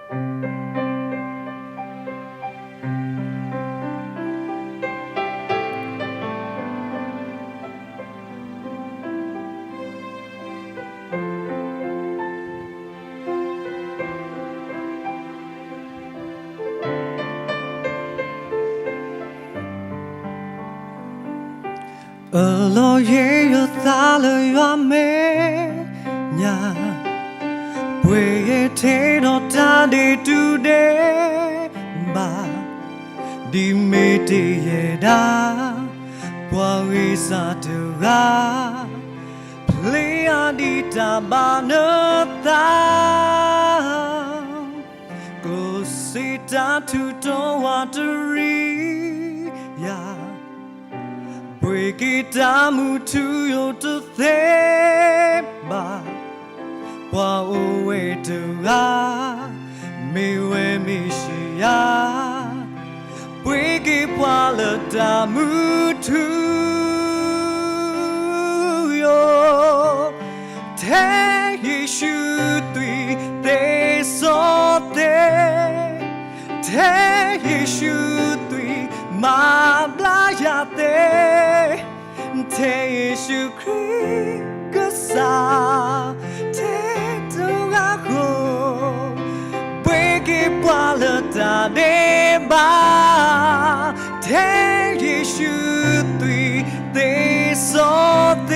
ခိၣ်ဧၢ, အၤမ့ၣ်. အလီၢ်ယဲယသးလၢယွၤမဲာ်ညါ, ပှဲၤယဲထဲဒီးတၢ်ဒဲးတူၢ်ဒဲးဘး, ဒ်မ့ၢ်တ့ၢ်ယဲဒၣ် ပှၤဂ့ၤစၢ်တဂၤ, ဖျ့အါဒံးတၢ်ဘၣ်နသး ကစံးတၢ်ထူးတီၤဝးတရံးယၤ, ပှ့ၤက့ၤတၢ်မူထူယိာ်တသ့ဘၣ်, ပှၤအိၣ်ဝဲတဂၤ, မ့ၢ်ဝဲမ့ၢ်ၡံယၤ, ပှ့ၤက့ၤပှၤလၢတၢ်မူထူယိာ်, ထဲယ့ၣ်ၡူးသွံၣ်သ့စီသ့, ထဲယ့ၣ်ၡူးသွံၣ်မၤဘျါယၤသ့ ထဲယ့ၣ်ၡူးခရံာ်ကစၢ် ထဲတဂၤဧိၤ, ပှ့ၤက့ၤပှၤလၢတၢ်ဒဲးဘး, ထဲယ့ၣ်ၡူးသွံၣ်သ့စီသ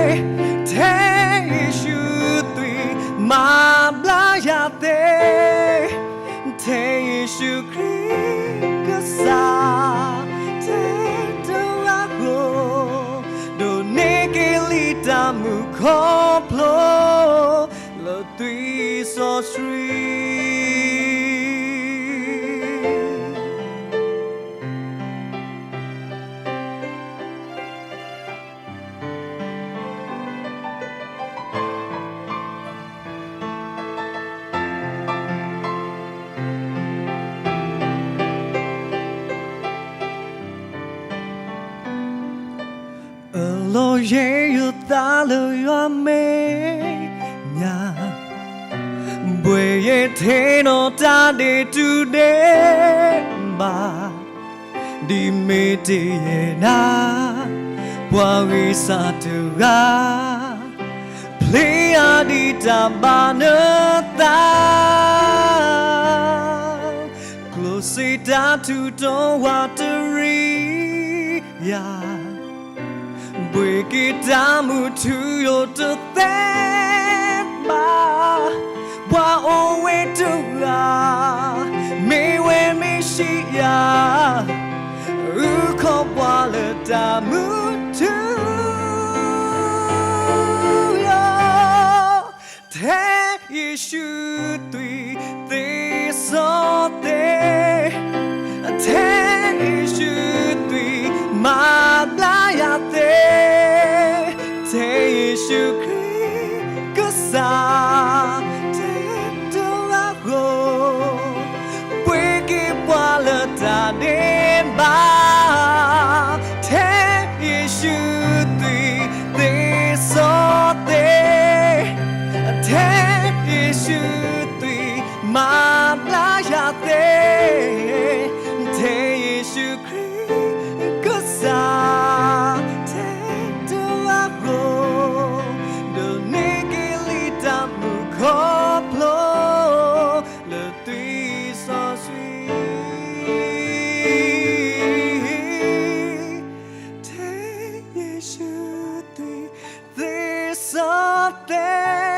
့, ထဲယ့ၣ်ၡူးသွံၣ်မၤဘျါယၤသ့ ထဲယ့ၣ်ၡူးခရံာ်ကစၢ် ထဲတဂၤဧိၤ, ဒိးန့ၢ်က့ၤလံတၢ်မုာ်ခီဖျိ လၢသွံၣ်စီဆှံ အၢၣ်လီၤယဲယသးလၢယွၤမဲာ်ညါ, ဘှဲယဲထဲနီၤတၢ်ဒ့ၣ်တုၤဒဲးဘး, ဒ်မ့ၢ်တယဲၢ်နၤ ပှၤဂ့ၤစၢ်တဂၤ, ဖျ့အါဒံးတၢ်ဘၣ်နသး ကျိၣ်စ့တၢ်ထူးတီၤဝးတရံးယၤ, ဘှ့က့ၤတၢ်မူထူယိာ်တသ့ဘၣ်, ပှၤအိၣ်ဝဲတဂၤ မ့ၢ်ဝဲမ့ၣ်ၡံယၤ, အုၣ်ခီၣ်ပှၤလၢတၢ်မူထူယိာ် ထဲယ့ၣ်ၡူးသွံၣ်သ့စီသ့, ထဲယ့ၣ်ၡူးသွံၣ်မၤဘျါယၤသ့, ထဲယ့ၣ်ၡူးခရံာ်ကစၢ် ထဲတဂၤဧိၤ, ပှ့ၤက့ၤပှၤလၢတၢ်ဒဲးဘး, ထဲယ့ၣ်ၡူးသွံၣ်သ့စီသ့, ထဲယ့ၣ်ၡူးသွံၣ်မၤဘျါယၤသ့, ထဲယ့ၣ်ၡူးခရံာ်ကစၢ် ထဲတဂၤဧိၤ, ဒိးန့ၢ်က့ၤလံတၢ်မုာ်ခီဖျိ လၢသွံၣ်စီဆှံ ထဲယ့ၣ်ၡူးသွံၣ်သ့စီသ့